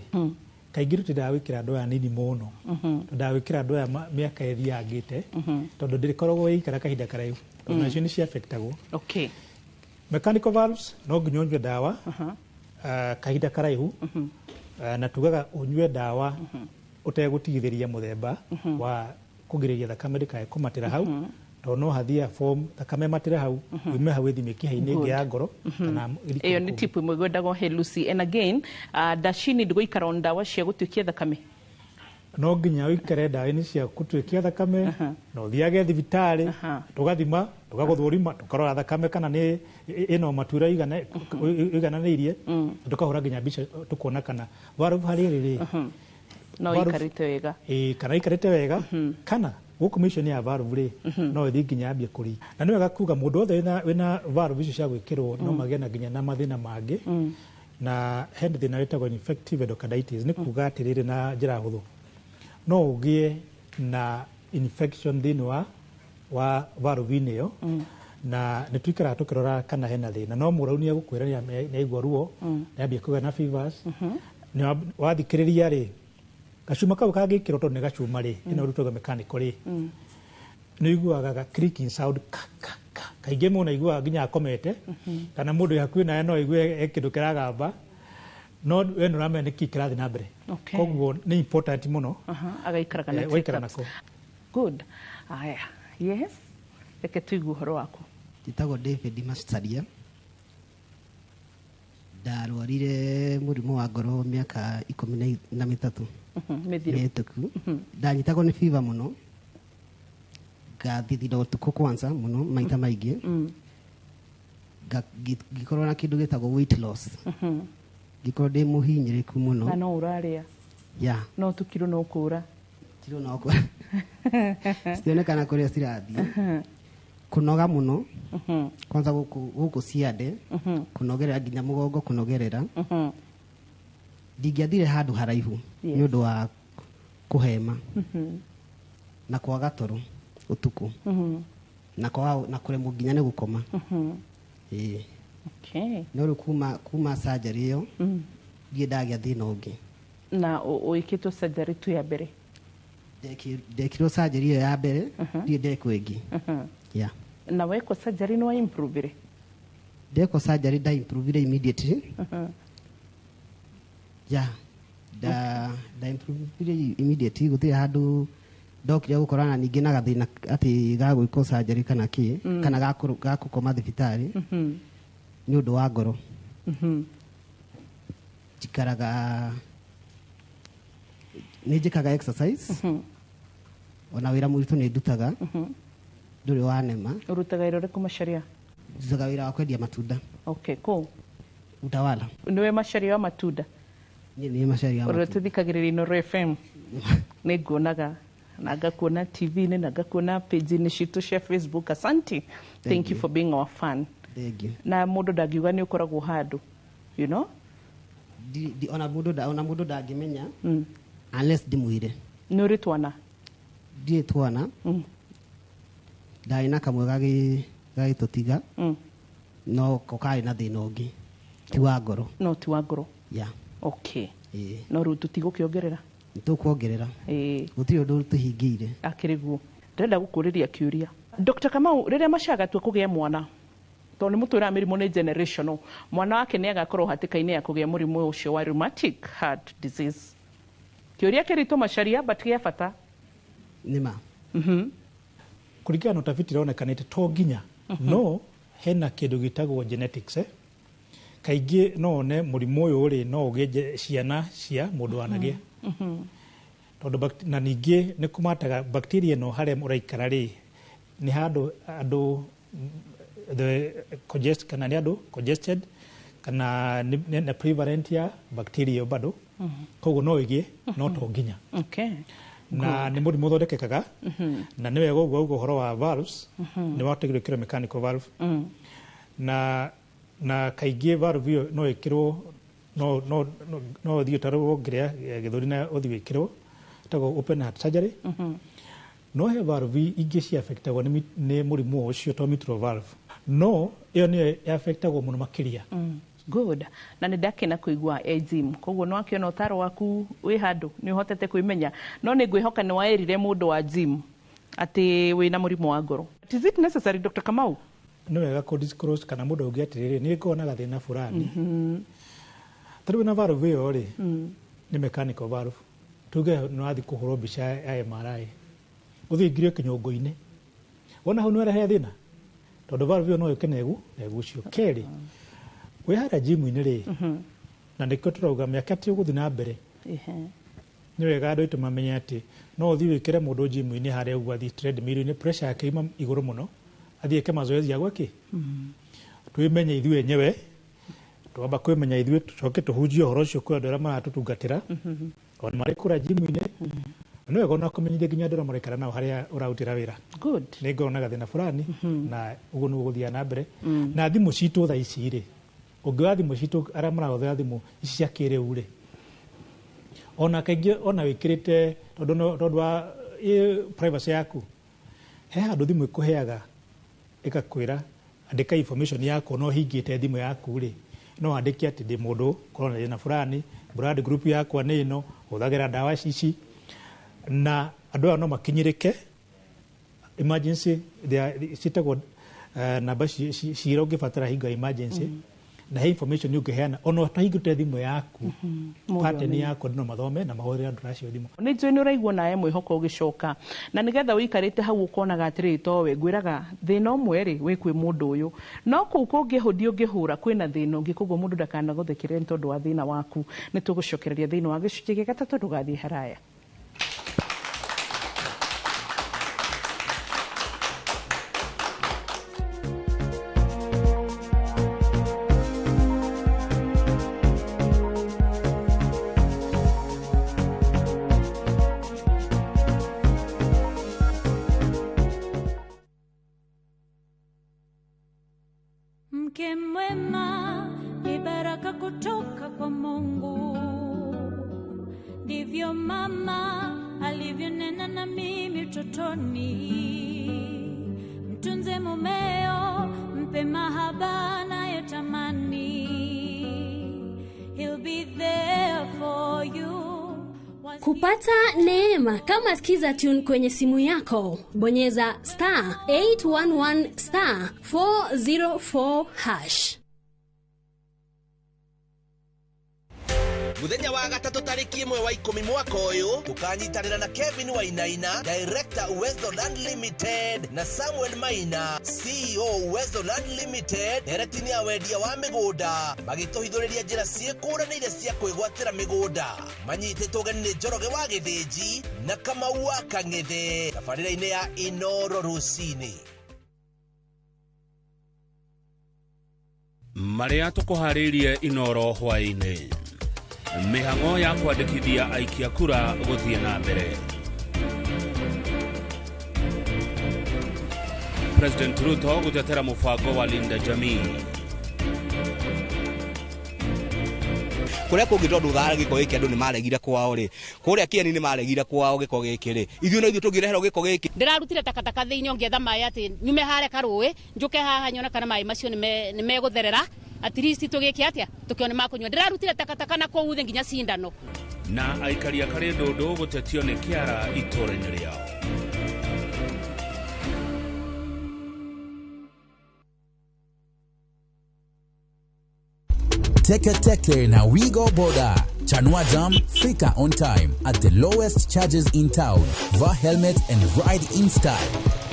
kaingĩ tũtindaga gwĩkĩra andũ aya nini mũno. Tũtindaga gwĩkĩra andũ aya mĩaka ĩthiangĩte, tondũ ndĩkoragwo ĩgĩikara kahinda karaihu, tondũ nacio nĩ ciaffectagwo. Mechanical valves no nginya ũnyue ndawa kahinda karaihu, na tugaga ũnyue ndawa ũtegũtigithĩria mũthemba wa kũgirĩrĩria thakame ndĩkae kũmatĩra hau, tondũ no hathia form thakame matĩre hau, yume hau ĩthiĩ mĩkiha-inĩ ĩngĩ ya ngoro kana ĩrikĩre Ĩyo nĩ kũngĩ. tip ĩmwe gwendagwo he Lucy. And again, Dashini, ndũgũikara on ndawa cia gũtuĩkia thakame? No nginya ũikare ndawa-inĩ cia gũtuĩkia thakame, na ũthiage thibitarĩ, tũgathima, tũgagũthũrima, tũkarora thakame kana nĩ ĩno matuĩra ĩigananĩirie, na tũkahũra nginya mbica tũkona kana valve harĩa ĩrĩ rĩ, no ikarĩte wega. Ĩĩ, kana ikarĩte wega, kana gũkũ mĩico-inĩ ya valve rĩ, no ĩthiĩ nginya yambie kũri. Na nĩ wega kuga mũndũ wothe wĩna valve icio cia gwĩkĩrwo no magĩe na nginya na mathĩna mangĩ, na hena thĩna wĩtagwo infective endocarditis. Nĩ kuga atĩrĩrĩ, na njĩra hũthũ, no ũgĩe na infection thĩinĩ wa valve-inĩ ĩyo, na nĩ tuikaraga tũkĩrora kana hena thĩna. No mũrau nĩ egũkwĩra nĩ aigua ruo, nĩ ambia kũgĩa na fevers. Nĩ wathikĩrĩria rĩ, gacuma kau kangĩkĩrwo, tondũ nĩ gacuma rĩ, ĩno rutagwo mechanical rĩ, nĩ ũiguaga ga clicking sound ka ka ka. Kaingĩ mũndũ aiguaga nginya akomete, kana mũndũ wĩ hakuhĩ nawe no aigue he kĩndũ kĩragamba, no we nĩ ũramenya nĩkĩ kĩrathiĩ na mbere. Koguo nĩ important mũno Agaikaraga na waikara checkups. nako. Good. Aya, yes, reke tũigue ũhoro waku. Njĩtagwo David Macharia. Ndarwarire mũrimũ wa ngoro mĩaka 13 Mĩthiru. mĩhĩtũku. Ndanyitagwo nĩ fever mũno, ngathithina ũtukũ kwanza mũno maita maingĩ, ngĩkorwo na kĩndũ gĩtagwo weight loss, ngĩkorwo ndĩ mũhinyĩrĩku mũno. Na no ũrarĩa? Ya. No tũkiro no kũra? Kiro no kũra, citionekana kũrĩa cirathiĩ. Kũnoga mũno, kwanza gũkũ ciande, kũnogerera nginya mũgongo kũnogerera. Ndingĩathire handũ haraihu nĩ ũndũ wa kũhema na kwaga toro ũtukũ, na kwaga na kũremwo nginya nĩ gũkoma. Ĩĩ. No rĩu kuma surgery ĩyo, ndirĩ ndagĩa thĩna ũngĩ. Na ũĩkĩtwo surgery tu ya mbere? Ndekirwo surgery ĩyo ya mbere, ndirĩ ndekwo ĩngĩ. Yeah. Na wekwo surgery nĩ wa improve? Ndekwo surgery nda improve immediately. Yeah. Nda improve immediately, gũtirĩ handũ ndokire gũkorana ningĩ na gathĩna atĩ ga gwĩkwo surgery kana kĩ, kana ga gũkoma thibitarĩ nĩ ũndũ wa ngoro. Njikaraga nĩ njĩkaga exercise, ona wĩra mũritũ nĩ ndutaga, ndũrĩ wanema. Ũrutaga wĩra ũrĩkũ, Macharia? Ndutaga wĩra wa kwendia matunda. Okay, kũ? Utawala. Nĩwe Macharia wa matunda? Niĩ nĩ Macharia wa Ũrĩa matunda. tũthikagĩrĩria Inooro FM, nĩ nguonaga na ngakuona TV-inĩ na ngakuona page-inĩ citũ cia Facebook. Asante, thank you you. for being our fan. Thank you. Na mũndũ ndangiuga nĩ ũkoragwo handũ, you know. Ona mũndũ ndangĩmenya unless ndĩmwĩre. Nĩ ũrĩ twana? Ndirĩ twana. Ndarĩ na kamwe gagĩtũtiga, no ko karĩ na thĩna ũngĩ, ti wa ngoro. No ti wa ngoro. Yeah. Okay. Ĩĩ. No rĩu tũtigũkĩongerera? Nĩ tũkuongerera. Ĩĩ. Gũtirĩ ũndũ tũhingĩire. Akĩrĩ guo. Ndĩrenda gũkũrĩria kĩũria, Dr. Kamau. Rĩrĩa Machaga atua kũgĩa mwana, tondũ nĩ mũtwĩraga mĩrimũ nĩ generational, mwana wake nĩ agakorwo hatĩka-inĩ ya kũgĩa mũrimũ ũcio wa rheumatic heart disease? Kĩũria kĩritũ, Macharia, but gĩa bata. Nĩ ma. Kũringana na ũtafiti ũronekanĩte to nginya, no hena kĩndũ gĩtagwo genetics. Kaingĩ no one mũrimũ ũyũ rĩ no ũgĩe ciana cia mũndũ wanagĩa. Tondũ na ningĩ nĩ kũmataga bacteria ĩno harĩa ũraikara rĩ nĩ handũ andũ the congest kana nĩ andũ congested kana nĩ prevalent ya bacteria ĩyo bado. Koguo no ĩgĩe no to nginya. Okay. Na nĩ mũrimũ ũthondekekaga na nĩ wega ũguo ũguo ũhoro wa valves nĩ wagĩrĩirwo gwĩkĩrwo mechanical valve. Na kaingĩ valve ĩyo no ĩkĩrwo no no no ũthiĩ ũtarwo ngĩrĩa gĩthũri na ũthiĩ wĩkĩrwo ĩtagwo open heart surgery. No he valve ingĩ ciaffectagwo nĩ mũrimũ ũcio to mitral valve no ĩyo nĩyo yaffectagwo mũno makĩria. Good. Na nĩ ndakena kũigua Jim koguo no akĩona ũtaro waku wĩ handũ nĩ ũhotete kwĩmenya no nĩ ngwĩhoka nĩ waĩrire mũndũ wa Jim atĩ wĩna mũrimũ wa ngoro. Is it necessary, Dr. Kamau? Nĩ wega kũ disclose kana mũndũ auge atĩrĩrĩ nĩ ngoragwo na gathĩna fulani. Tarĩu na valve ĩyo rĩ nĩ mechanical valve. Tuge nĩ wathiĩ kũhũrwo mbica ya MRI ũthiĩ ũingĩrio kĩnyũngũ-inĩ wona hau nĩ warehe thĩna tondũ valve ĩyo no yũke na ĩgucio. Kerĩ wĩ harĩa gym-inĩ rĩ na nĩkĩo tũrauga mĩaka ti ũgũthiĩ na mbere nĩ wega andũ aitũ mamenye atĩ no ũthiĩ wĩkĩre mũndũ gym-inĩ harĩa ũguo athiĩ treadmill-inĩ pressure yake ima igũrũ mũno athiĩ eke mazoezi ya gwĩkĩ. Twĩmenye ithuĩ enyewe twamba kwĩmenya ithuĩ tũcoke tũhunjie ũhoro ũcio kwĩ andũ arĩa maratũtungatĩra ona marĩ kũrĩa gym-inĩ. Nĩ wega ona kũmenyithia nginya andũ arĩa maraikara nao harĩa ũrarutĩra wĩra. Good. Nĩ ngoragwo na gathĩna fulani na ũguo nĩguo gũthiaga na mbere. Na thimũ citũ thaa ici rĩ ũngĩoya thimũ citũ arĩa marahũthĩra thimũ ici cia kĩrĩu rĩ ona kaingĩ ona wĩkĩrĩte tondũ wa privacy yaku he handũ thimũ ĩkũheaga ĩgakwĩra andĩka information yaku no hingĩte thimũ yaku rĩ no andĩke atĩ ndĩ mũndũ korwo na thĩna fulani blood group yakwa nĩ ĩno hũthagĩra ndawa ici na andũ aya no makinyĩrĩke emergency citagwo namba cira ũngĩbatara hingo ya emergency na he information ũngĩheana ona ũtahingũrĩte thimũ yaku pattern yaku andũ no mathome na mahũthĩre andũ acio thimũ. Nĩ njũĩ nĩ ũraigua nawe mwĩhoko ũgĩcoka na nĩgetha ũikarĩte hau ũkonaga atĩrĩrĩ towe ngwĩraga thĩna ũmwe rĩ wĩ kwĩ mũndũ ũyũ no kũu kũngĩ hũndi ũngĩhũra kwĩna thĩna ũngĩ koguo mũndũ ndakanagũthekere nĩ tondũ wa thĩna waku. Nĩ tũgũcokereria thĩinĩ wa gĩcunjĩ gĩa gatatũ ndũgathiĩ haraya. Mke mwema ni baraka kutoka kwa Mungu, ndivyo mama alivyonena na mimi utotoni. Mtunze mumeo, mpe mahaba anayotamani, he'll be there for you. Kupata neema kama Skiza Tune kwenye simu yako, bonyeza star 811 star 404 hash. Muthenya wa gatatu tariki 1 wa 10 mwaka uyu tukanyitanira na Kevin Wainaina, Director Uwezo Land Limited, na Samuel Maina, CEO Uwezo Land Limited, nderetini ya wendia wa migunda magituhithuriria njira ciikuranire cia kwigwatira migunda. Manyitĩtwo ũgeni nĩ Njoroge wa Gĩthĩnji na Kamau wa Kang'ethe tabarĩra-inĩ ya Inoro rũcinĩ. Marĩa tũkũharĩirie Inoro hwaĩ-inĩ: mĩhang'o ya kwandĩkithia aikia kura gũthiĩ na mbere. President Ruto gũtetera mũbango wa Linda Jamii. Kuria kungi tondu thara giko giki andu ni maregire kwao ri kuria kieni ni maregire kwao giko giki ri ithuĩ no ithuĩ tũngĩreherwo giko giki. Ndĩrarutire takataka thĩinĩ ngĩetha maĩ atĩ nyume hare karũĩ njũke haha nyone kana maĩ macio nĩ megũtherera at least tũgĩke atĩa tũkĩone makũnyua. Ndĩrarutire takataka na kũu thĩ nginya cindano. Na aikari a Karĩndũndũ gũtetio nĩ kĩara itũũra-inĩ rĩao. Teke Teke na Wigo Boda. Chanua Jam, fika on time at the lowest charges in town. Vaa helmet and ride in style.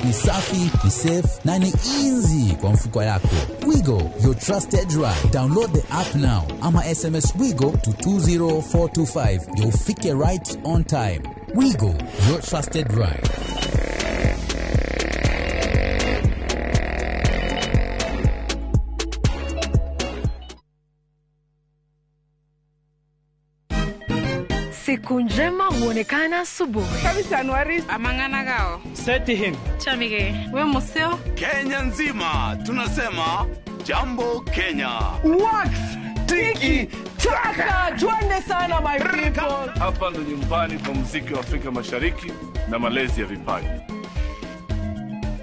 Ni safi, ni safe na ni easy kwa mfuko yako. Wigo, your trusted ride. Download the app now ama SMS Wigo to 20425 ndio ufike right on time. Wigo, your trusted ride. Siku njema huonekana asubuhi. Kabisa Anuari amang'ana gao. Seti him. Chamige, we museo. Kenya nzima tunasema jambo Kenya. Wax tiki taka, twende sana my people. Hapa ndo nyumbani kwa muziki wa Afrika Mashariki na malezi ya vipaji.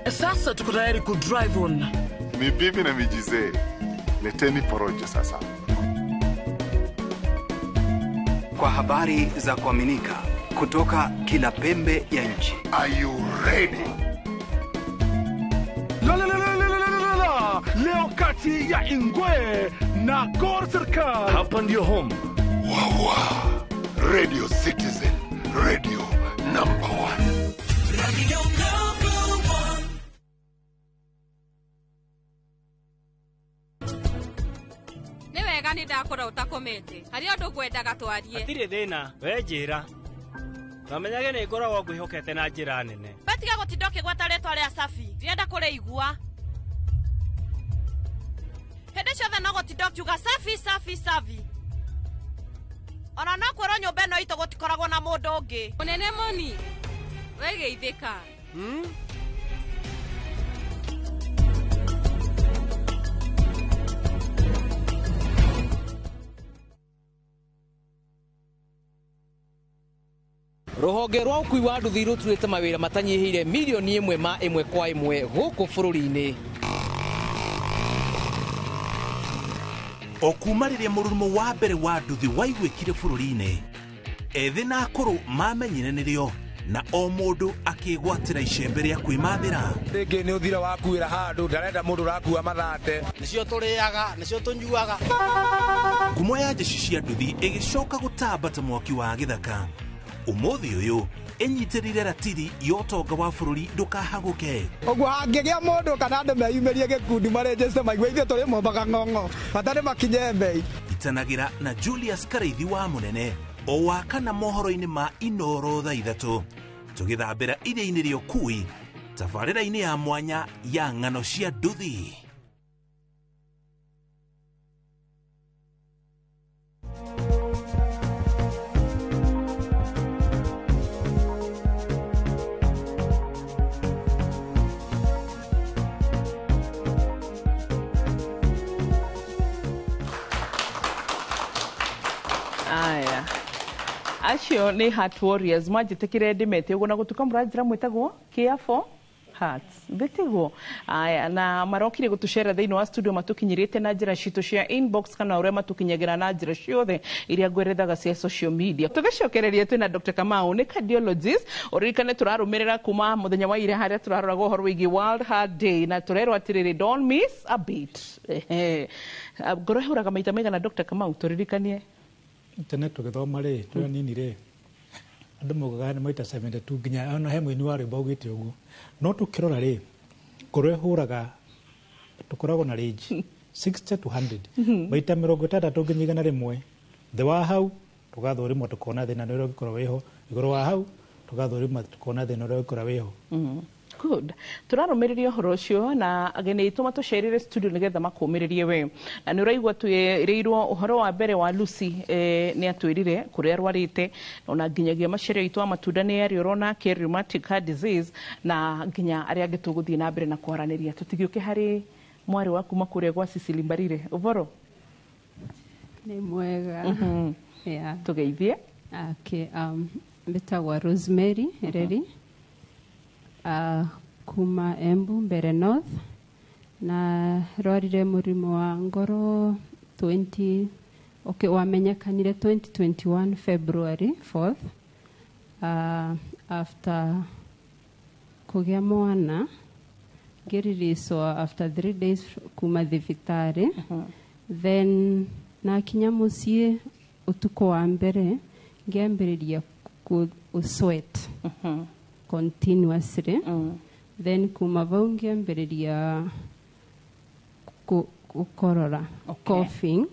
Sasa tuko tayari ku drive on. Ni bibi na mijizee. Leteni porojo sasa. Kwa habari za kuaminika kutoka kila pembe ya nchi. Are you ready? La la la la la la la la. Leo kati ya Ingwe na Gor Serikal. Hapa ndio home. Wawa. Radio Citizen, radio number 1. Radio number 1. Nĩ wega nĩ ndakora ũtakomete harĩ ũndũ ngwendaga twarie. Hatirĩ thĩna, we njĩra. Twamenyage nĩ ngoragwo ngwĩhokete na njĩra nene. Batiga gũtinda ũkĩgweta rĩtwa rĩa Safi, ndirenda kũrĩigua. Hĩndĩ ciothe no gũtinda ũkiuga Safi, Safi, Safi. Ona no kwĩrwo nyũmba ĩno itũ gũtikoragwo na mũndũ ũngĩ. Mũnene Moni, we geithĩka. Rũhonge rwa ũkui wa nduthi rũturĩte mawĩra matanyihĩire milioni 1 ma 1 kwa 1 gũkũ bũrũri-inĩ. O kuma rĩrĩa mũrurumo wa mbere wa nduthi waiguĩkire bũrũri-inĩ, ethĩ na akũrũ mamenyire nĩrĩo na o mũndũ akĩgwatĩra icembe rĩa kwĩmathĩra. Rĩngĩ nĩ ũthira wakuĩra handũ ndarenda mũndũ ũrakua mathate. Nĩcio tũrĩaga, nĩcio tũnyuaga. Ngumo ya jeshi cia nduthi ĩgĩcoka gũtamba ta mwaki wa gĩthaka. Ũmũthĩ ũyũ ĩnyitĩrĩire ratiri ya ũtonga wa bũrũri ndũkahagũke. Ũguo hangĩgĩa mũndũ kana andũ meyumĩrie gĩkundi marĩnjĩte maigue ithuĩ tũrĩ mombaga ng'ong'o bata nĩ makinye mbei. Itanagĩra na Julius Karaithi wa Mũnene o wa kana mohoro-inĩ ma Inoro thaa 3 tũgĩthambĩra iria-inĩ rĩa ũkui tabarĩra-inĩ ya mwanya ya ng'ano cia nduthi. Aya. Acio nĩ Heart Warriors manjĩtĩkĩre ndĩmete ũguo na gũtuĩka mũranjĩra mwĩtagwo Care for Hearts. Ndĩtiguo. Aya, na marokire gũtũcera thĩinĩ wa studio matũkinyĩrĩte na njĩra citũ cia inbox kana ũrĩa matũkinyagĩra na njĩra ciothe iria ngwerethaga cia social media. Tũgĩcokereria twĩna Dr. Kamau nĩ cardiologist ũririkane tũrarũmĩrĩra kuma mũthenya wa ira harĩa tũraroraga ũhoro wĩgiĩ World Heart Day na tũrerwo atĩrĩrĩ don't miss a beat. Ngoro ĩhũraga maita maigana Dr. Kamau tũririkanie? Tene tũgĩthoma rĩ tũrĩ anini rĩ andũ maugaga nĩ maita 72 nginya ona he mũini wa rwĩmbo augĩte ũguo no tũkĩrora rĩ ngoro ĩhũraga tũkoragwo na range 60 to 100 maita 60 nginya 100 thĩ wa hau tũgathũrimwo tũkona thĩna ũrĩa ũngĩkorwo wĩho igũrũ wa hau tũgathũrimwo tũkona thĩna ũrĩa ũngĩkorwo wĩho. Good. Tũrarũmĩrĩria ũhoro ũcio na ageni aitũ matũcerire studio nĩgetha makũmĩrĩrie we. Na nĩ ũraigua twĩrĩirwo ũhoro wa mbere wa Lucy nĩ atwĩrire kũrĩa arwarĩte ona nginyagia macerio aitũ a matunda nĩ arĩ ũrona rheumatic heart disease na nginya arĩa angĩ tũgũthiĩ na mbere na kwaranĩria. Tũtigĩũke harĩ mwarĩ wa kuma kũrĩa gwa Cecily Mbarire. Ũboro? Nĩ mwega. Yeah. Tũgeithie. Okay, mbĩtagwo Rosemary Reri. Kuma Embu Mbere North na rwarire mũrimũ wa ngoro 20 okay wamenyekanire 2021 February 4th after kũgĩa mwana ngĩririicwo after 3 days kuma thibitarĩ. Then nakinya mũciĩ ũtukũ wa mbere ngĩambĩrĩria ku sweat continuously. Then kuma vau ngĩambĩrĩria gũkorora, coughing.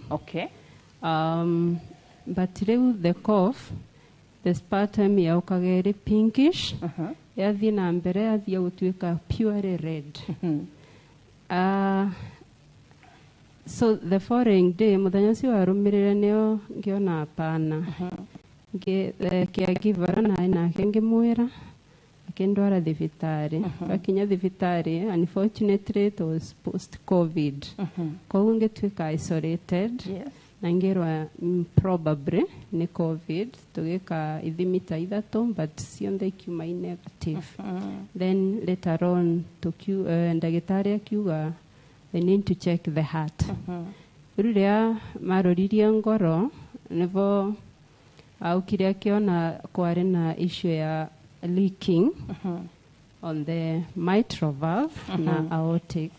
But rĩu the cough, the sputum yaukaga ĩrĩ pinkish, yathiĩ na mbere yathiĩ gũtuĩka purely red. So the following day, mũthenya ũcio warũmĩrĩre, nĩo ngĩona apana. Caregiver naĩ nake ngĩmwĩra, akĩndwara thibitarĩ. Twakinya thibitarĩ, unfortunately it was post COVID, koguo ngĩtuĩka isolated na ngĩrwa probably nĩ COVID. Tũgĩka ithimi ta ithatũ, but ciothe ikiuma i negative. Then later on ndagĩtarĩ akiuga they need to check the heart. Rĩu rĩrĩa maroririe ngoro, nĩvo aukire akĩona kwarĩ na issue ya leaking on the mitral valve na aortic.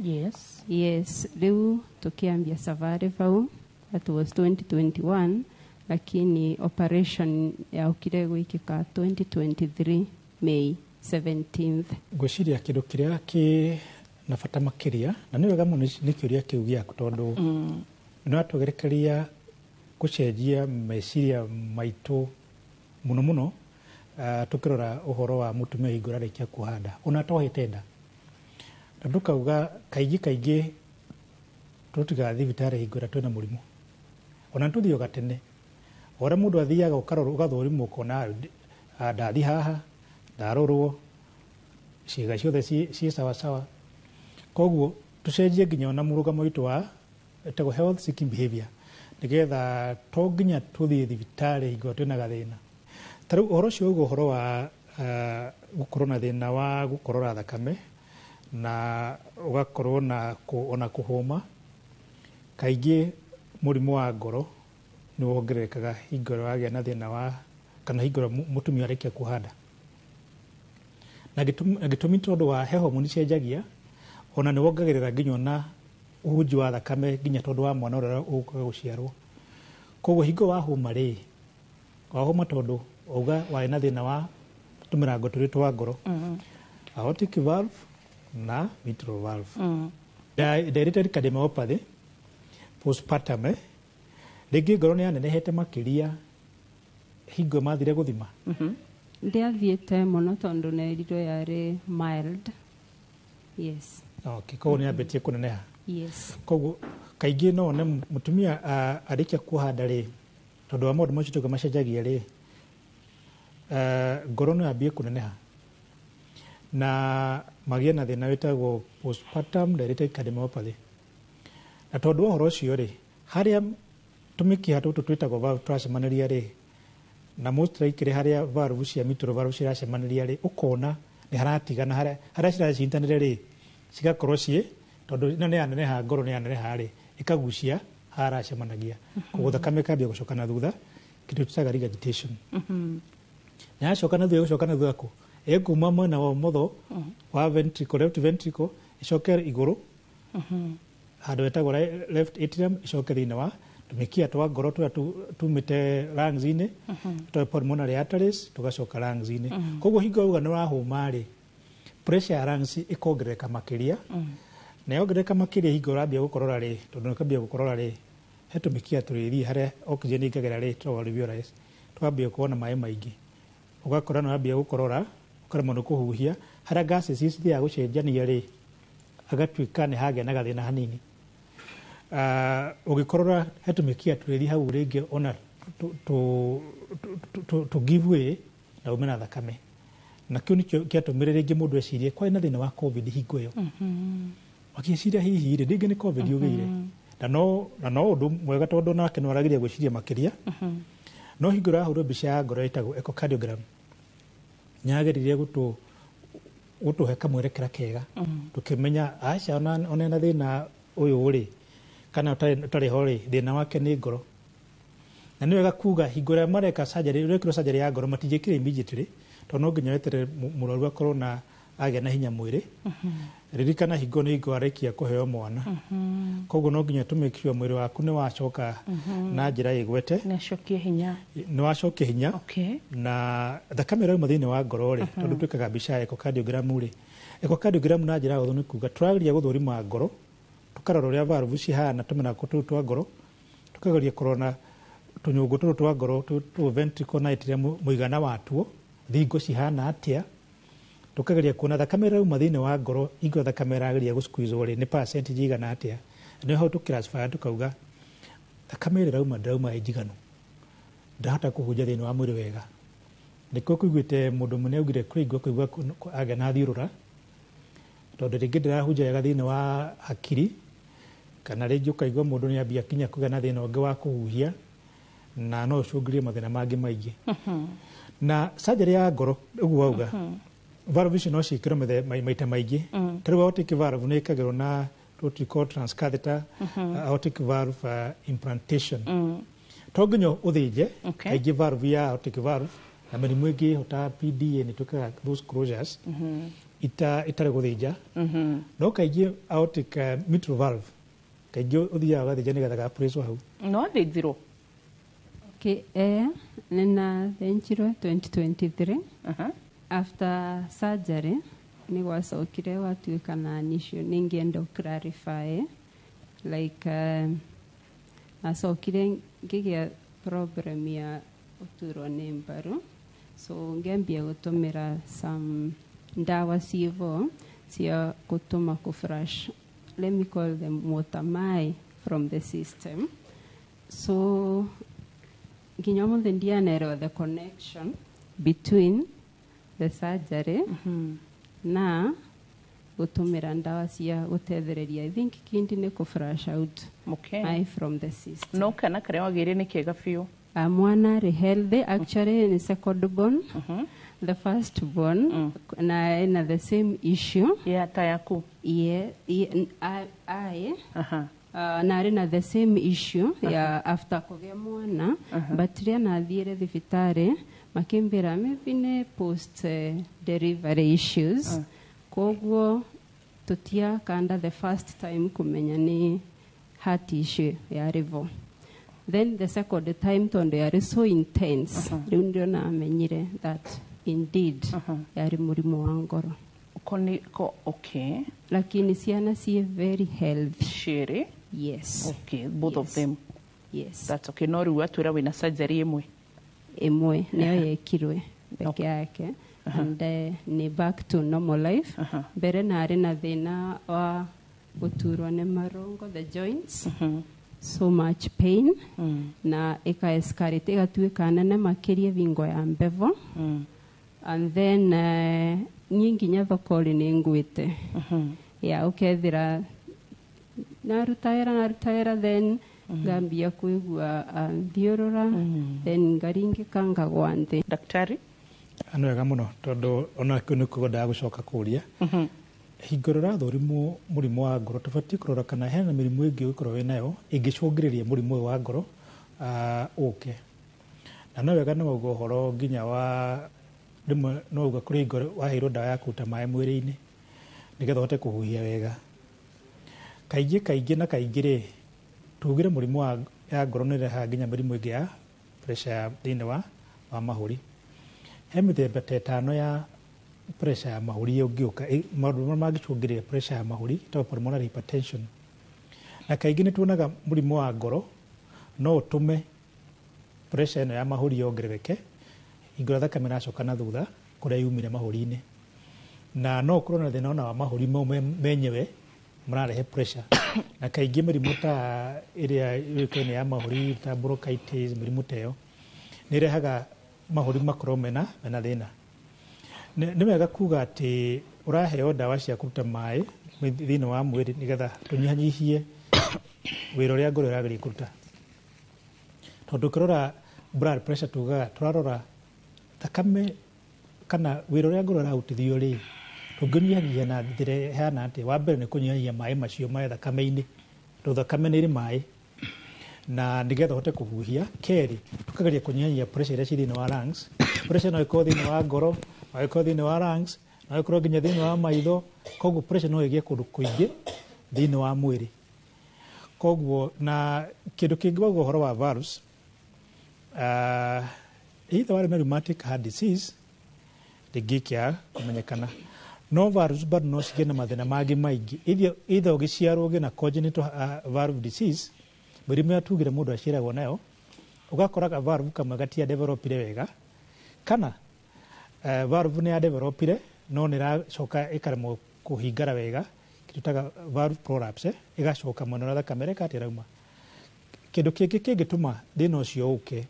Yes, rĩu tukiambia safari vau. That was 2021, lakini operation yaukire gwĩkĩka 2023 May 17th. Ngwĩciria kĩndũ kĩrĩa kĩ na bata makĩria, na nĩ wega mũno nĩ kĩũria kĩu gĩaku, tondũ nĩ watũgerekeria gũcenjia meciria maitũ mũno mũno, tũkĩrora ũhoro wa mũtumia hingo ĩrĩa arĩkia kuoha nda ona atohete nda, na tũkauga kaingĩ kaingĩ tũtigaga thibitarĩ hingo ĩrĩa twĩna mũrimũ, ona nĩtũthiaga tene. O ũrĩa mũndũ athiaga ũkarorwo, ũgathũrimwo, ũkona, "Ah, ndathi haha ndarorwo ciĩga ciothe ciĩ sawasawa." Koguo tũcenjie nginya ona mũrũgamo witũ wa ĩtagwo health seeking behavior, nĩgetha to nginya tũthiĩ thibitarĩ hingo ĩrĩa twĩna gathĩna. Ta rĩu ũhoro ũcio ũguo, ũhoro wa gũkorwo na thĩna wa gũkorora thakame na ũgakorwo na ona kũhũma, kaingĩ mũrimũ wa ngoro nĩ wongererekaga hingo ĩrĩa wagĩa na thĩna wa kana hingo ĩrĩa mũtumia arĩkia kuoha nda. Na gĩtũmi tondũ wa he homoni cenjagia, ona nĩ wongagĩrĩra nginya ona ũhunji wa thakame, nginya tondũ wa mwana ũrĩa ũgũkaga gũciarwo. Koguo hingo wahũma rĩ, wahũma tondũ wauga warĩ na thĩna wa tũmĩrango tũrĩ twa ngoro, aortic valve na mitral valve. Dilated cardiomyopathy postpartum, rĩngĩ ngoro nĩ yanenehete makĩria hingo mathire gũthima. Ndiathiĩte mũno tondũ nerirwo yarĩ mild, yes. Okay, koguo nĩ yambĩtie kũneneha. Yes. Koguo kaingĩ no one mũtumia arĩkia kuoha nda rĩ, tondũ wa maũndũ macio tuga macenjagia rĩ, ngoro no yambie kũneneha na magĩe na thĩna wĩtagwo postpartum dilated cardiomyopathy. Na tondũ wa ũhoro ũcio rĩ, harĩa tũmĩkiha tũtũ twĩtagwo valve tũracemanĩria rĩ, na most likely harĩa valve cia mitral valve ciracemanĩria rĩ, ũkona nĩ haratigana harĩa ciracindanĩre rĩ, cigakorwo ciĩ tondũ ĩno nĩ yaneneha, ngoro nĩ yaneneha rĩ, ĩkagucia haracemanagia, koguo thakame ĩkambia gũcoka na thutha, kĩndũ tũtaga regurgitation. Na yacoka na thutha, ĩgũcoka na thutha kũ? Ĩkuma mwena wa ũmotho wa ventricle, left ventricle, ĩcoke igũrũ handũ hetagwo left atrium, ĩcoke thĩinĩ wa tũmĩkiha twa ngoro tũrĩa tumĩte lungs-inĩ, twa pulmonary arteries, tũgacoka lungs-inĩ. Koguo hingo wauga nĩ wahũma rĩ, pressure ya lungs ĩkongerereka makĩria, na yongerereka makĩria hingo ũrambia gũkorora rĩ, tondũ ũkambia gũkorora rĩ, he tũmĩkiha tũrĩthiĩ harĩa oxygen ĩingagĩra rĩ, tũragwo alveoli, tũkambia gũkorwo na maĩ maingĩ, ũgakora nĩ wambia gũkorora, ũkaremwo nĩ kũhuhia. Harĩa gases cithiaga gũcenjania rĩ, agatuĩka nĩ hagĩa na gathĩna hanini. Ũgĩkorora he tũmĩkiha tũrĩthiĩ hau rĩngĩ ona to give way na ume na thakame, na kĩu nĩkĩo kĩatũmire rĩngĩ mũndũ ecirie kwarĩ na thĩna wa COVID hingo ĩyo, makĩciria hihi rĩ, rĩngĩ nĩ COVID ũgĩire. Na no ũndũ mwega tondũ nake no arageria gwĩciria makĩria. No hingo ĩrĩa yahũrwo mbica ya ngoro ĩtagwo echocardiogram, nĩyageririe gũtũhe kamwerekera kega, tũkĩmenya aca, ona ena thĩna ũyũ rĩ, kana ũtarĩ ho rĩ, thĩna wake nĩ ngoro. Na nĩ wega kuga hingo ĩrĩa mareka surgery, ũrekĩrwo surgery ya ngoro, matingĩkire immediately, tondũ no nginya weterere mũrwaru akorwo na agĩa na hinya mwĩrĩ. Ririkana hingo nĩ hingo arĩkia kũheo mwana, koguo no nginya tũ make sure mwĩrĩ waku nĩ wacoka na njĩra ĩgwete. Nĩ hinya. Nĩ wacokia hinya. Na thakame ĩrauma thĩinĩ wa ngoro rĩ, tondũ twĩkaga mbica ya echocardiogram rĩ, echocardiogram na njĩra hũthũ nĩ kuga tũrageria gũthũrima ngoro, tũkarora ũrĩa valve cihana, tũmĩnako tũu twa ngoro, tũkageria kũrora tũnyũngũ tũtũ twa ngoro tũ ventricle na atrium, mũigana watuo, thingo cihana atĩa, tukageria kuona thakame ĩrauma thĩinĩ wa ngoro, hingo thakame ĩrageria gũ rĩ, nĩ percentage igana atĩa. Nĩ hau tũkĩclassify tukauga thakame ĩrĩa ĩrauma ndĩrauma ĩ njiganu, ndahota kũhunja thĩinĩ wa mwĩrĩ wega. Nĩkĩo kũiguĩte mũndũ mũnene augire kwĩ hingo kũigua agĩa na thiũrũra, tondũ rĩngĩ ndĩrahunja wega thĩinĩ wa hakiri, kana rĩngĩ ũkaigua mũndũ nĩ ambia kinya kũgĩa na thĩna ũngĩ wa kũhuhia, na no ũcũngĩrĩrie mathĩna mangĩ maingĩ. Na surgery ya ngoro ũguo wauga, valve icio no ciĩkĩrwo maita maingĩ. Ta rĩu aortic valve nĩ ĩkagĩrwo na what we call transcatheter aortic valve implantation. To nginya ũthĩnje. Kaingĩ valve ya aortic valve na mĩrimũ ĩngĩ ta PDA nĩ twĩkaga those closures itarĩ gũthĩnja. No kaingĩ aortic mitral valve kaingĩ ũthiaga ũgathĩnja nĩgetha ga hau. No thĩnjirwo? Okay, nĩnathĩnjirwo 2023. After surgery nĩ gwacokire gwatuĩka na an issue nĩngĩenda clarify, like nacokire ngĩgĩa problem ya gũturwo nĩ mbaru, so ngĩambia gũtũmĩra some ndawa ciĩvo cia gũtũma kũ flush, let me call them water mai from the system. So nginya ũmũthĩ ndianerewa the connection between the surgery na gũtũmĩra ndawa cia gũtethereria, I think kindi nĩ kũ flush out mai from the system. No kana karĩa wagĩire nĩ kega biũ? Mwana arĩ healthy. Actually ni second born. The first born na ena the same issue. Yeah, ta yaku. Yeah, na arĩ na the same issue ya after kũgĩa mwana, but rĩrĩa nathiĩre thibitarĩ makĩmbĩra maybe nĩ post delivery issues, koguo tũtiakanda the first time kũmenya nĩ heart issue yarĩ vo. Then the second time, tondũ yarĩ so intense, rĩu nĩrĩo namenyire that indeed yarĩ mũrimũ wa ngoro. Ko, okay. Lakini ciana ciĩ very healthy. Cierĩ? Yes. Okay, both of them? Yes. That's okay. No rĩu atwĩra wĩna surgery ĩmwe. Ĩmwe nĩyo yekirwe peke yake, and ni back to normal life. Mbere narĩ na thĩna wa gũturwo nĩ marũngo, the joints, so much pain, na ĩka escalate ĩgatuĩka nene makĩria bingo ya mbevo, and then niĩ nginya thoko-rĩ nĩ ngwĩte ya ũkethĩra naruta wĩra, then ngambia kwĩgua thiũrũra, then ngaringĩka ngagwa nthĩ. Daktari. Nĩ wega mũno, tondũ ona kĩu nĩkuo ndaga gũcoka kũria. Hingo ĩrĩa ũrathũrimwo mũrimũ wa ngoro, tũbatiĩ kũrora kana hena mĩrimũ ĩngĩ ũngĩkorwo wĩnayo ĩngĩcũngĩrĩria mũrimũ ũyũ wa ngoro ũke. Na no wega nĩ wauga ũhoro nginya wa rĩmwe, no uga kũrĩ hingo waheirwo ndawa ya kũruta maĩ mwĩrĩ-inĩ nĩgetha ũhote kũhuhia wega. Kaingĩ kaingĩ na kaingĩ rĩ, tugire mũrimũ wa ya ngoro nĩ ĩrehaga nginya mĩrimũ ĩngĩ ya pressure ya thĩinĩ wa mahũri. He mĩthemba ta 5 ya pressure ya mahũri ũngĩũka, maũndũ marĩa mangĩcũngĩrĩria pressure ya mahũri ĩtagwo pulmonary hypertension. Na kaingĩ nĩ tuonaga mũrimũ wa ngoro no ũtũme pressure ĩno ya mahũri yongerereke hingo ĩrĩa thakame ĩracoka na thutha kũrĩa yumire mahũri-inĩ. Na no ũkorwo na thĩna ona wa mahũri mau menyewe mararehe pressure. Na kaingĩ mĩrimũ ta ĩrĩa yũĩkaine ya mahũri ta bronchitis, mĩrimũ ta ĩyo nĩ ĩrehaga mahũri makorwo mena thĩna. Nĩ wega kuga atĩ ũraheo ndawa cia kũruta maĩ thĩinĩ wa mwĩrĩ nĩgetha tũnyihanyihie wĩra ũrĩa ngoro ĩrageria kũruta. Tondũ ũkĩrora blood pressure, tugaga tũrarora thakame kana wĩra ũrĩa ngoro ĩrarutithio rĩ, tũngĩnyihanyihia na njĩra ĩhana atĩa? Wa mbere nĩ kũnyihanyihia maĩ macio me thakame-inĩ, tondũ thakame nĩ ĩrĩ maĩ, na nĩgetha ũhote kũhuhia. Kerĩ, tũkageria kũnyihanyihia pressure iria ciĩ thĩinĩ wa lungs. Pressure no ĩkorwo thĩinĩ wa ngoro, no ĩkorwo thĩinĩ wa lungs, No ĩkorwo nginya thĩinĩ wa maitho. Koguo pressure no ĩgĩe kũndũ kũingĩ thĩinĩ wa mwĩrĩ. Koguo na kĩndũ kĩngĩ wauga ũhoro wa valves, either warĩ na rheumatic heart disease rĩngĩ ĩkĩaga kũmenyekana, no valves bado no cigĩe na mathĩna mangĩ maingĩ, either ũgĩciarwo ũgĩe na congenital valve disease, mĩrimũ ĩrĩa tugire mũndũ aciaragwo nayo, ũgakora ka valve kamwe gatia developire wega, kana valve nĩ ya developire no nĩ ĩracoka ĩkaremwo kũhingara wega, kĩndũ taga valve prolapse, ĩgacoka mwena ũrĩa thakame ĩreka atĩ ĩrauma. Kĩndũ kĩngĩ kĩngĩtũma thĩna ũcio ũke,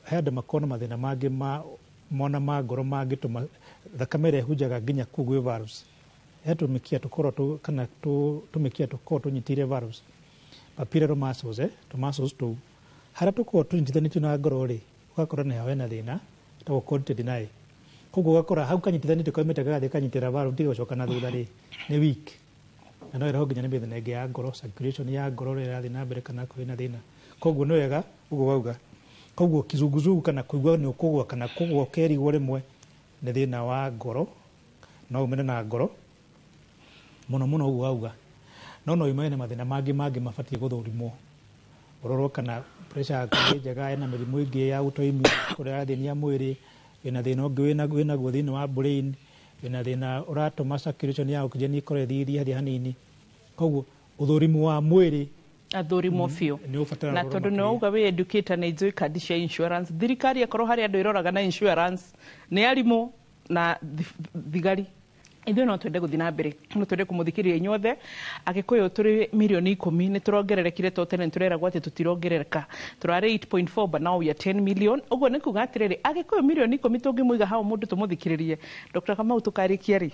he andũ makorwo na mathĩna mangĩ ma mona ma ngoro mangĩtũma thakame ĩrĩa ĩhunjaga nginya kũu gwĩ valves, he tũmĩkiha tũkorwo kana tũmĩkiha tũkorwo tũnyitĩire valves, papillary muscles, tũ muscles tũu harĩa tũkorwo tũnyitithanĩtio na ngoro rĩ, ũgakora nĩho hena thĩna ĩtagwo carotid nayo. Koguo ũgakora hau kanyitithanĩtio kaumĩte gagathiĩ kanyitĩra valve tigũcoka na thutha rĩ, nĩ weak, na no ĩrehwo nginya nĩ mĩthĩna ĩngĩ ya ngoro, circulation ya ngoro ũrĩa ĩrathiĩ na mbere kana kwĩna thĩna. Koguo nĩ wega ũguo wauga. Koguo kizunguzungu kana kũigua nĩ ũkũgũa kana kũgũa ũkerigwo rĩmwe nĩ thĩna wa ngoro, no umane na ngoro mũno mũno ũguo wauga, no yumane na mathĩna mangĩ mabatiĩ gũthũrimwo, ũrorwo kana pressure yaku nĩ njega, ĩna mĩrimũ ĩngĩ ya autoimmune kũrĩa ĩrathĩnia mwĩrĩ, wĩna thĩna ũngĩ wĩnaguo thĩinĩ wa brain, wĩna thĩna ũratũma circulation ya oxygen ĩkorwo ĩthiĩ hanini. Koguo ũthũrimu wa mwĩrĩ athũrimwo biũ nĩ ũbataraga na ũrorwo tondũ nĩ makĩria. wauga wĩ educator na njũĩ kandi cia insurance, thirikari akorwo harĩ andũ ĩroraga na insurance nĩ arimũ na thigari. Ithuĩ no twende gũthiĩ na mbere, no twende kũmũthikĩrĩria inyuothe. Agĩkũyũ tũrĩ mirioni 10, nĩ tũrongererekire. To tene nĩ tũreragwo atĩ tũtirongerereka, tũrarĩ 8.4 but now we are 10 million. Ũguo nĩ kuga atĩrĩrĩ, Agĩkũyũ mirioni 10 tũngĩmũiga hau mũndũ tũmũthikĩrĩrie, Dr. Kamau, tũkarĩkia rĩ?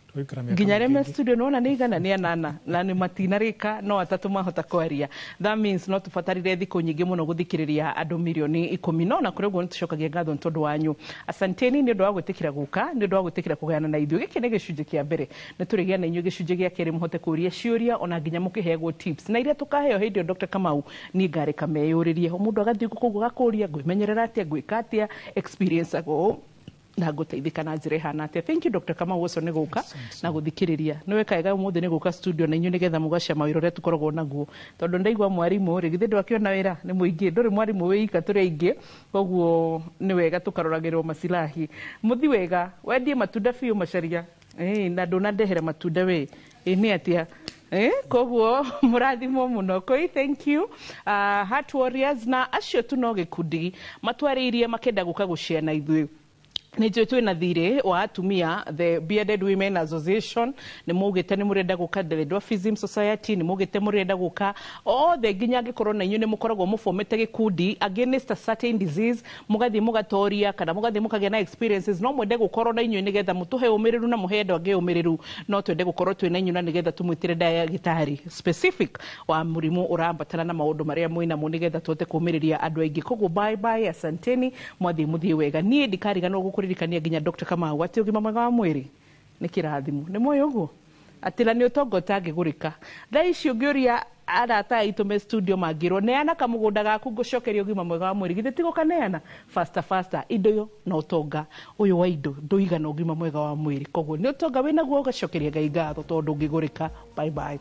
Tũgũikara mĩaka Nginya arĩa me mĩingĩ. studio nĩwona nĩ 108 na nĩ matinarĩka no atatũ mahota kwaria. That means no tũbatarire thikũ nyingĩ mũno gũthikĩrĩria andũ mirioni 10. No na kũrĩ ũguo nĩ tũcokagia ngatho nĩ tondũ wanyu. Asanteni nĩ ũndũ wa gwĩtĩkĩra gũka, nĩ ũndũ wa gwĩtĩkĩra kũgayana na ithuĩ. Gĩkĩ nĩ gĩcunjĩ kĩa mbere, nĩ tũrĩgĩa na inyuĩ gĩcunjĩ gĩa kerĩ, mũhote kũũria ciũria ona nginya mũkĩheagwo tips na iria tũkaheo hĩndĩ ĩyo. Dr. Kamau, niĩ ngarĩka meyũrĩrie o mũndũ agathiĩ kũguo gakũria, ngwĩmenyerera atĩa, ngwĩka atĩa, experience ago na ngũteithĩka na njĩra ĩhana atĩa. Thank you, Dr. Kamau, ũcio nĩ gũka na gũthikĩrĩria. Nĩ weka wega ũmũthĩ nĩ gũka studio na inyuĩ nĩgetha mũgacama wĩra ũrĩa tũkoragwo naguo, tondũ ndaigua mwarimũ rĩ, githĩ ndwakĩona wĩra nĩ mũingĩ, ndũrĩ mwarimũ wĩ ika, tũrĩ aingĩ. Koguo nĩ wega tũkaroragĩrwo masilahi. Mũthi wega, wendie matunda biũ macaria. Na ndũnandehera matunda we, ĩ nĩ atĩa? Koguo mũrathimwo mũno koi. Thank you, Heart Warriors na acio tu no gĩkundi matwarĩirie makenda gũka gũcea na ithuĩ. Nĩ njũĩ twĩna thirĩ wa atumia, the Bearded Women Association, nĩ maugĩte nĩ mũrenda gũka, the Dwarfism Society nĩ maugĩte mũrenda gũka, othe nginya angĩkorwo na inyuĩ nĩ mũkoragwo mũbomete gĩkundi against a certain disease, mũgathiĩ mũgatoria kana mũgathiĩ mũkagĩa na experiences, no mwende gũkorwo na inyuĩ nĩgetha mũtũhe ũmĩrĩru na mũhe andũ angĩ ũmĩrĩru. No twende gũkorwo twĩ na inyuĩ na nĩgetha tũmwĩtĩre ndagĩtarĩ specific wa mũrimũ ũrambatana na maũndũ marĩa mwĩnamo, nĩgetha tũhote kũmĩrĩria andũ aingĩ. Koguo bye bye, asanteni, mwathiĩ mũthiĩ wega. Niĩ ndikariganĩrwo gũkũririkania nginya Dr. Kamau atĩ ũgima mwega wa mwĩrĩ nĩ kĩrathimo. Nĩ moĩ ũguo atĩ na nĩ ũtonga ũtangĩgũrĩka. Thaa ici ũngĩũria arata aitũ me studio, mangĩrwo neana kamũgũnda gaku ngũcokeria ũgima mwega wa mwĩrĩ, githĩ ti gũkaneana faster faster? Indo yo na ũtonga ũyũ wa indo ndũigana ũgima mwega wa mwĩrĩ. Koguo nĩ ũtonga wĩnaguo, ũgacokeria Ngai ngatho tondũ ndũngĩgũrĩka. Bye bye.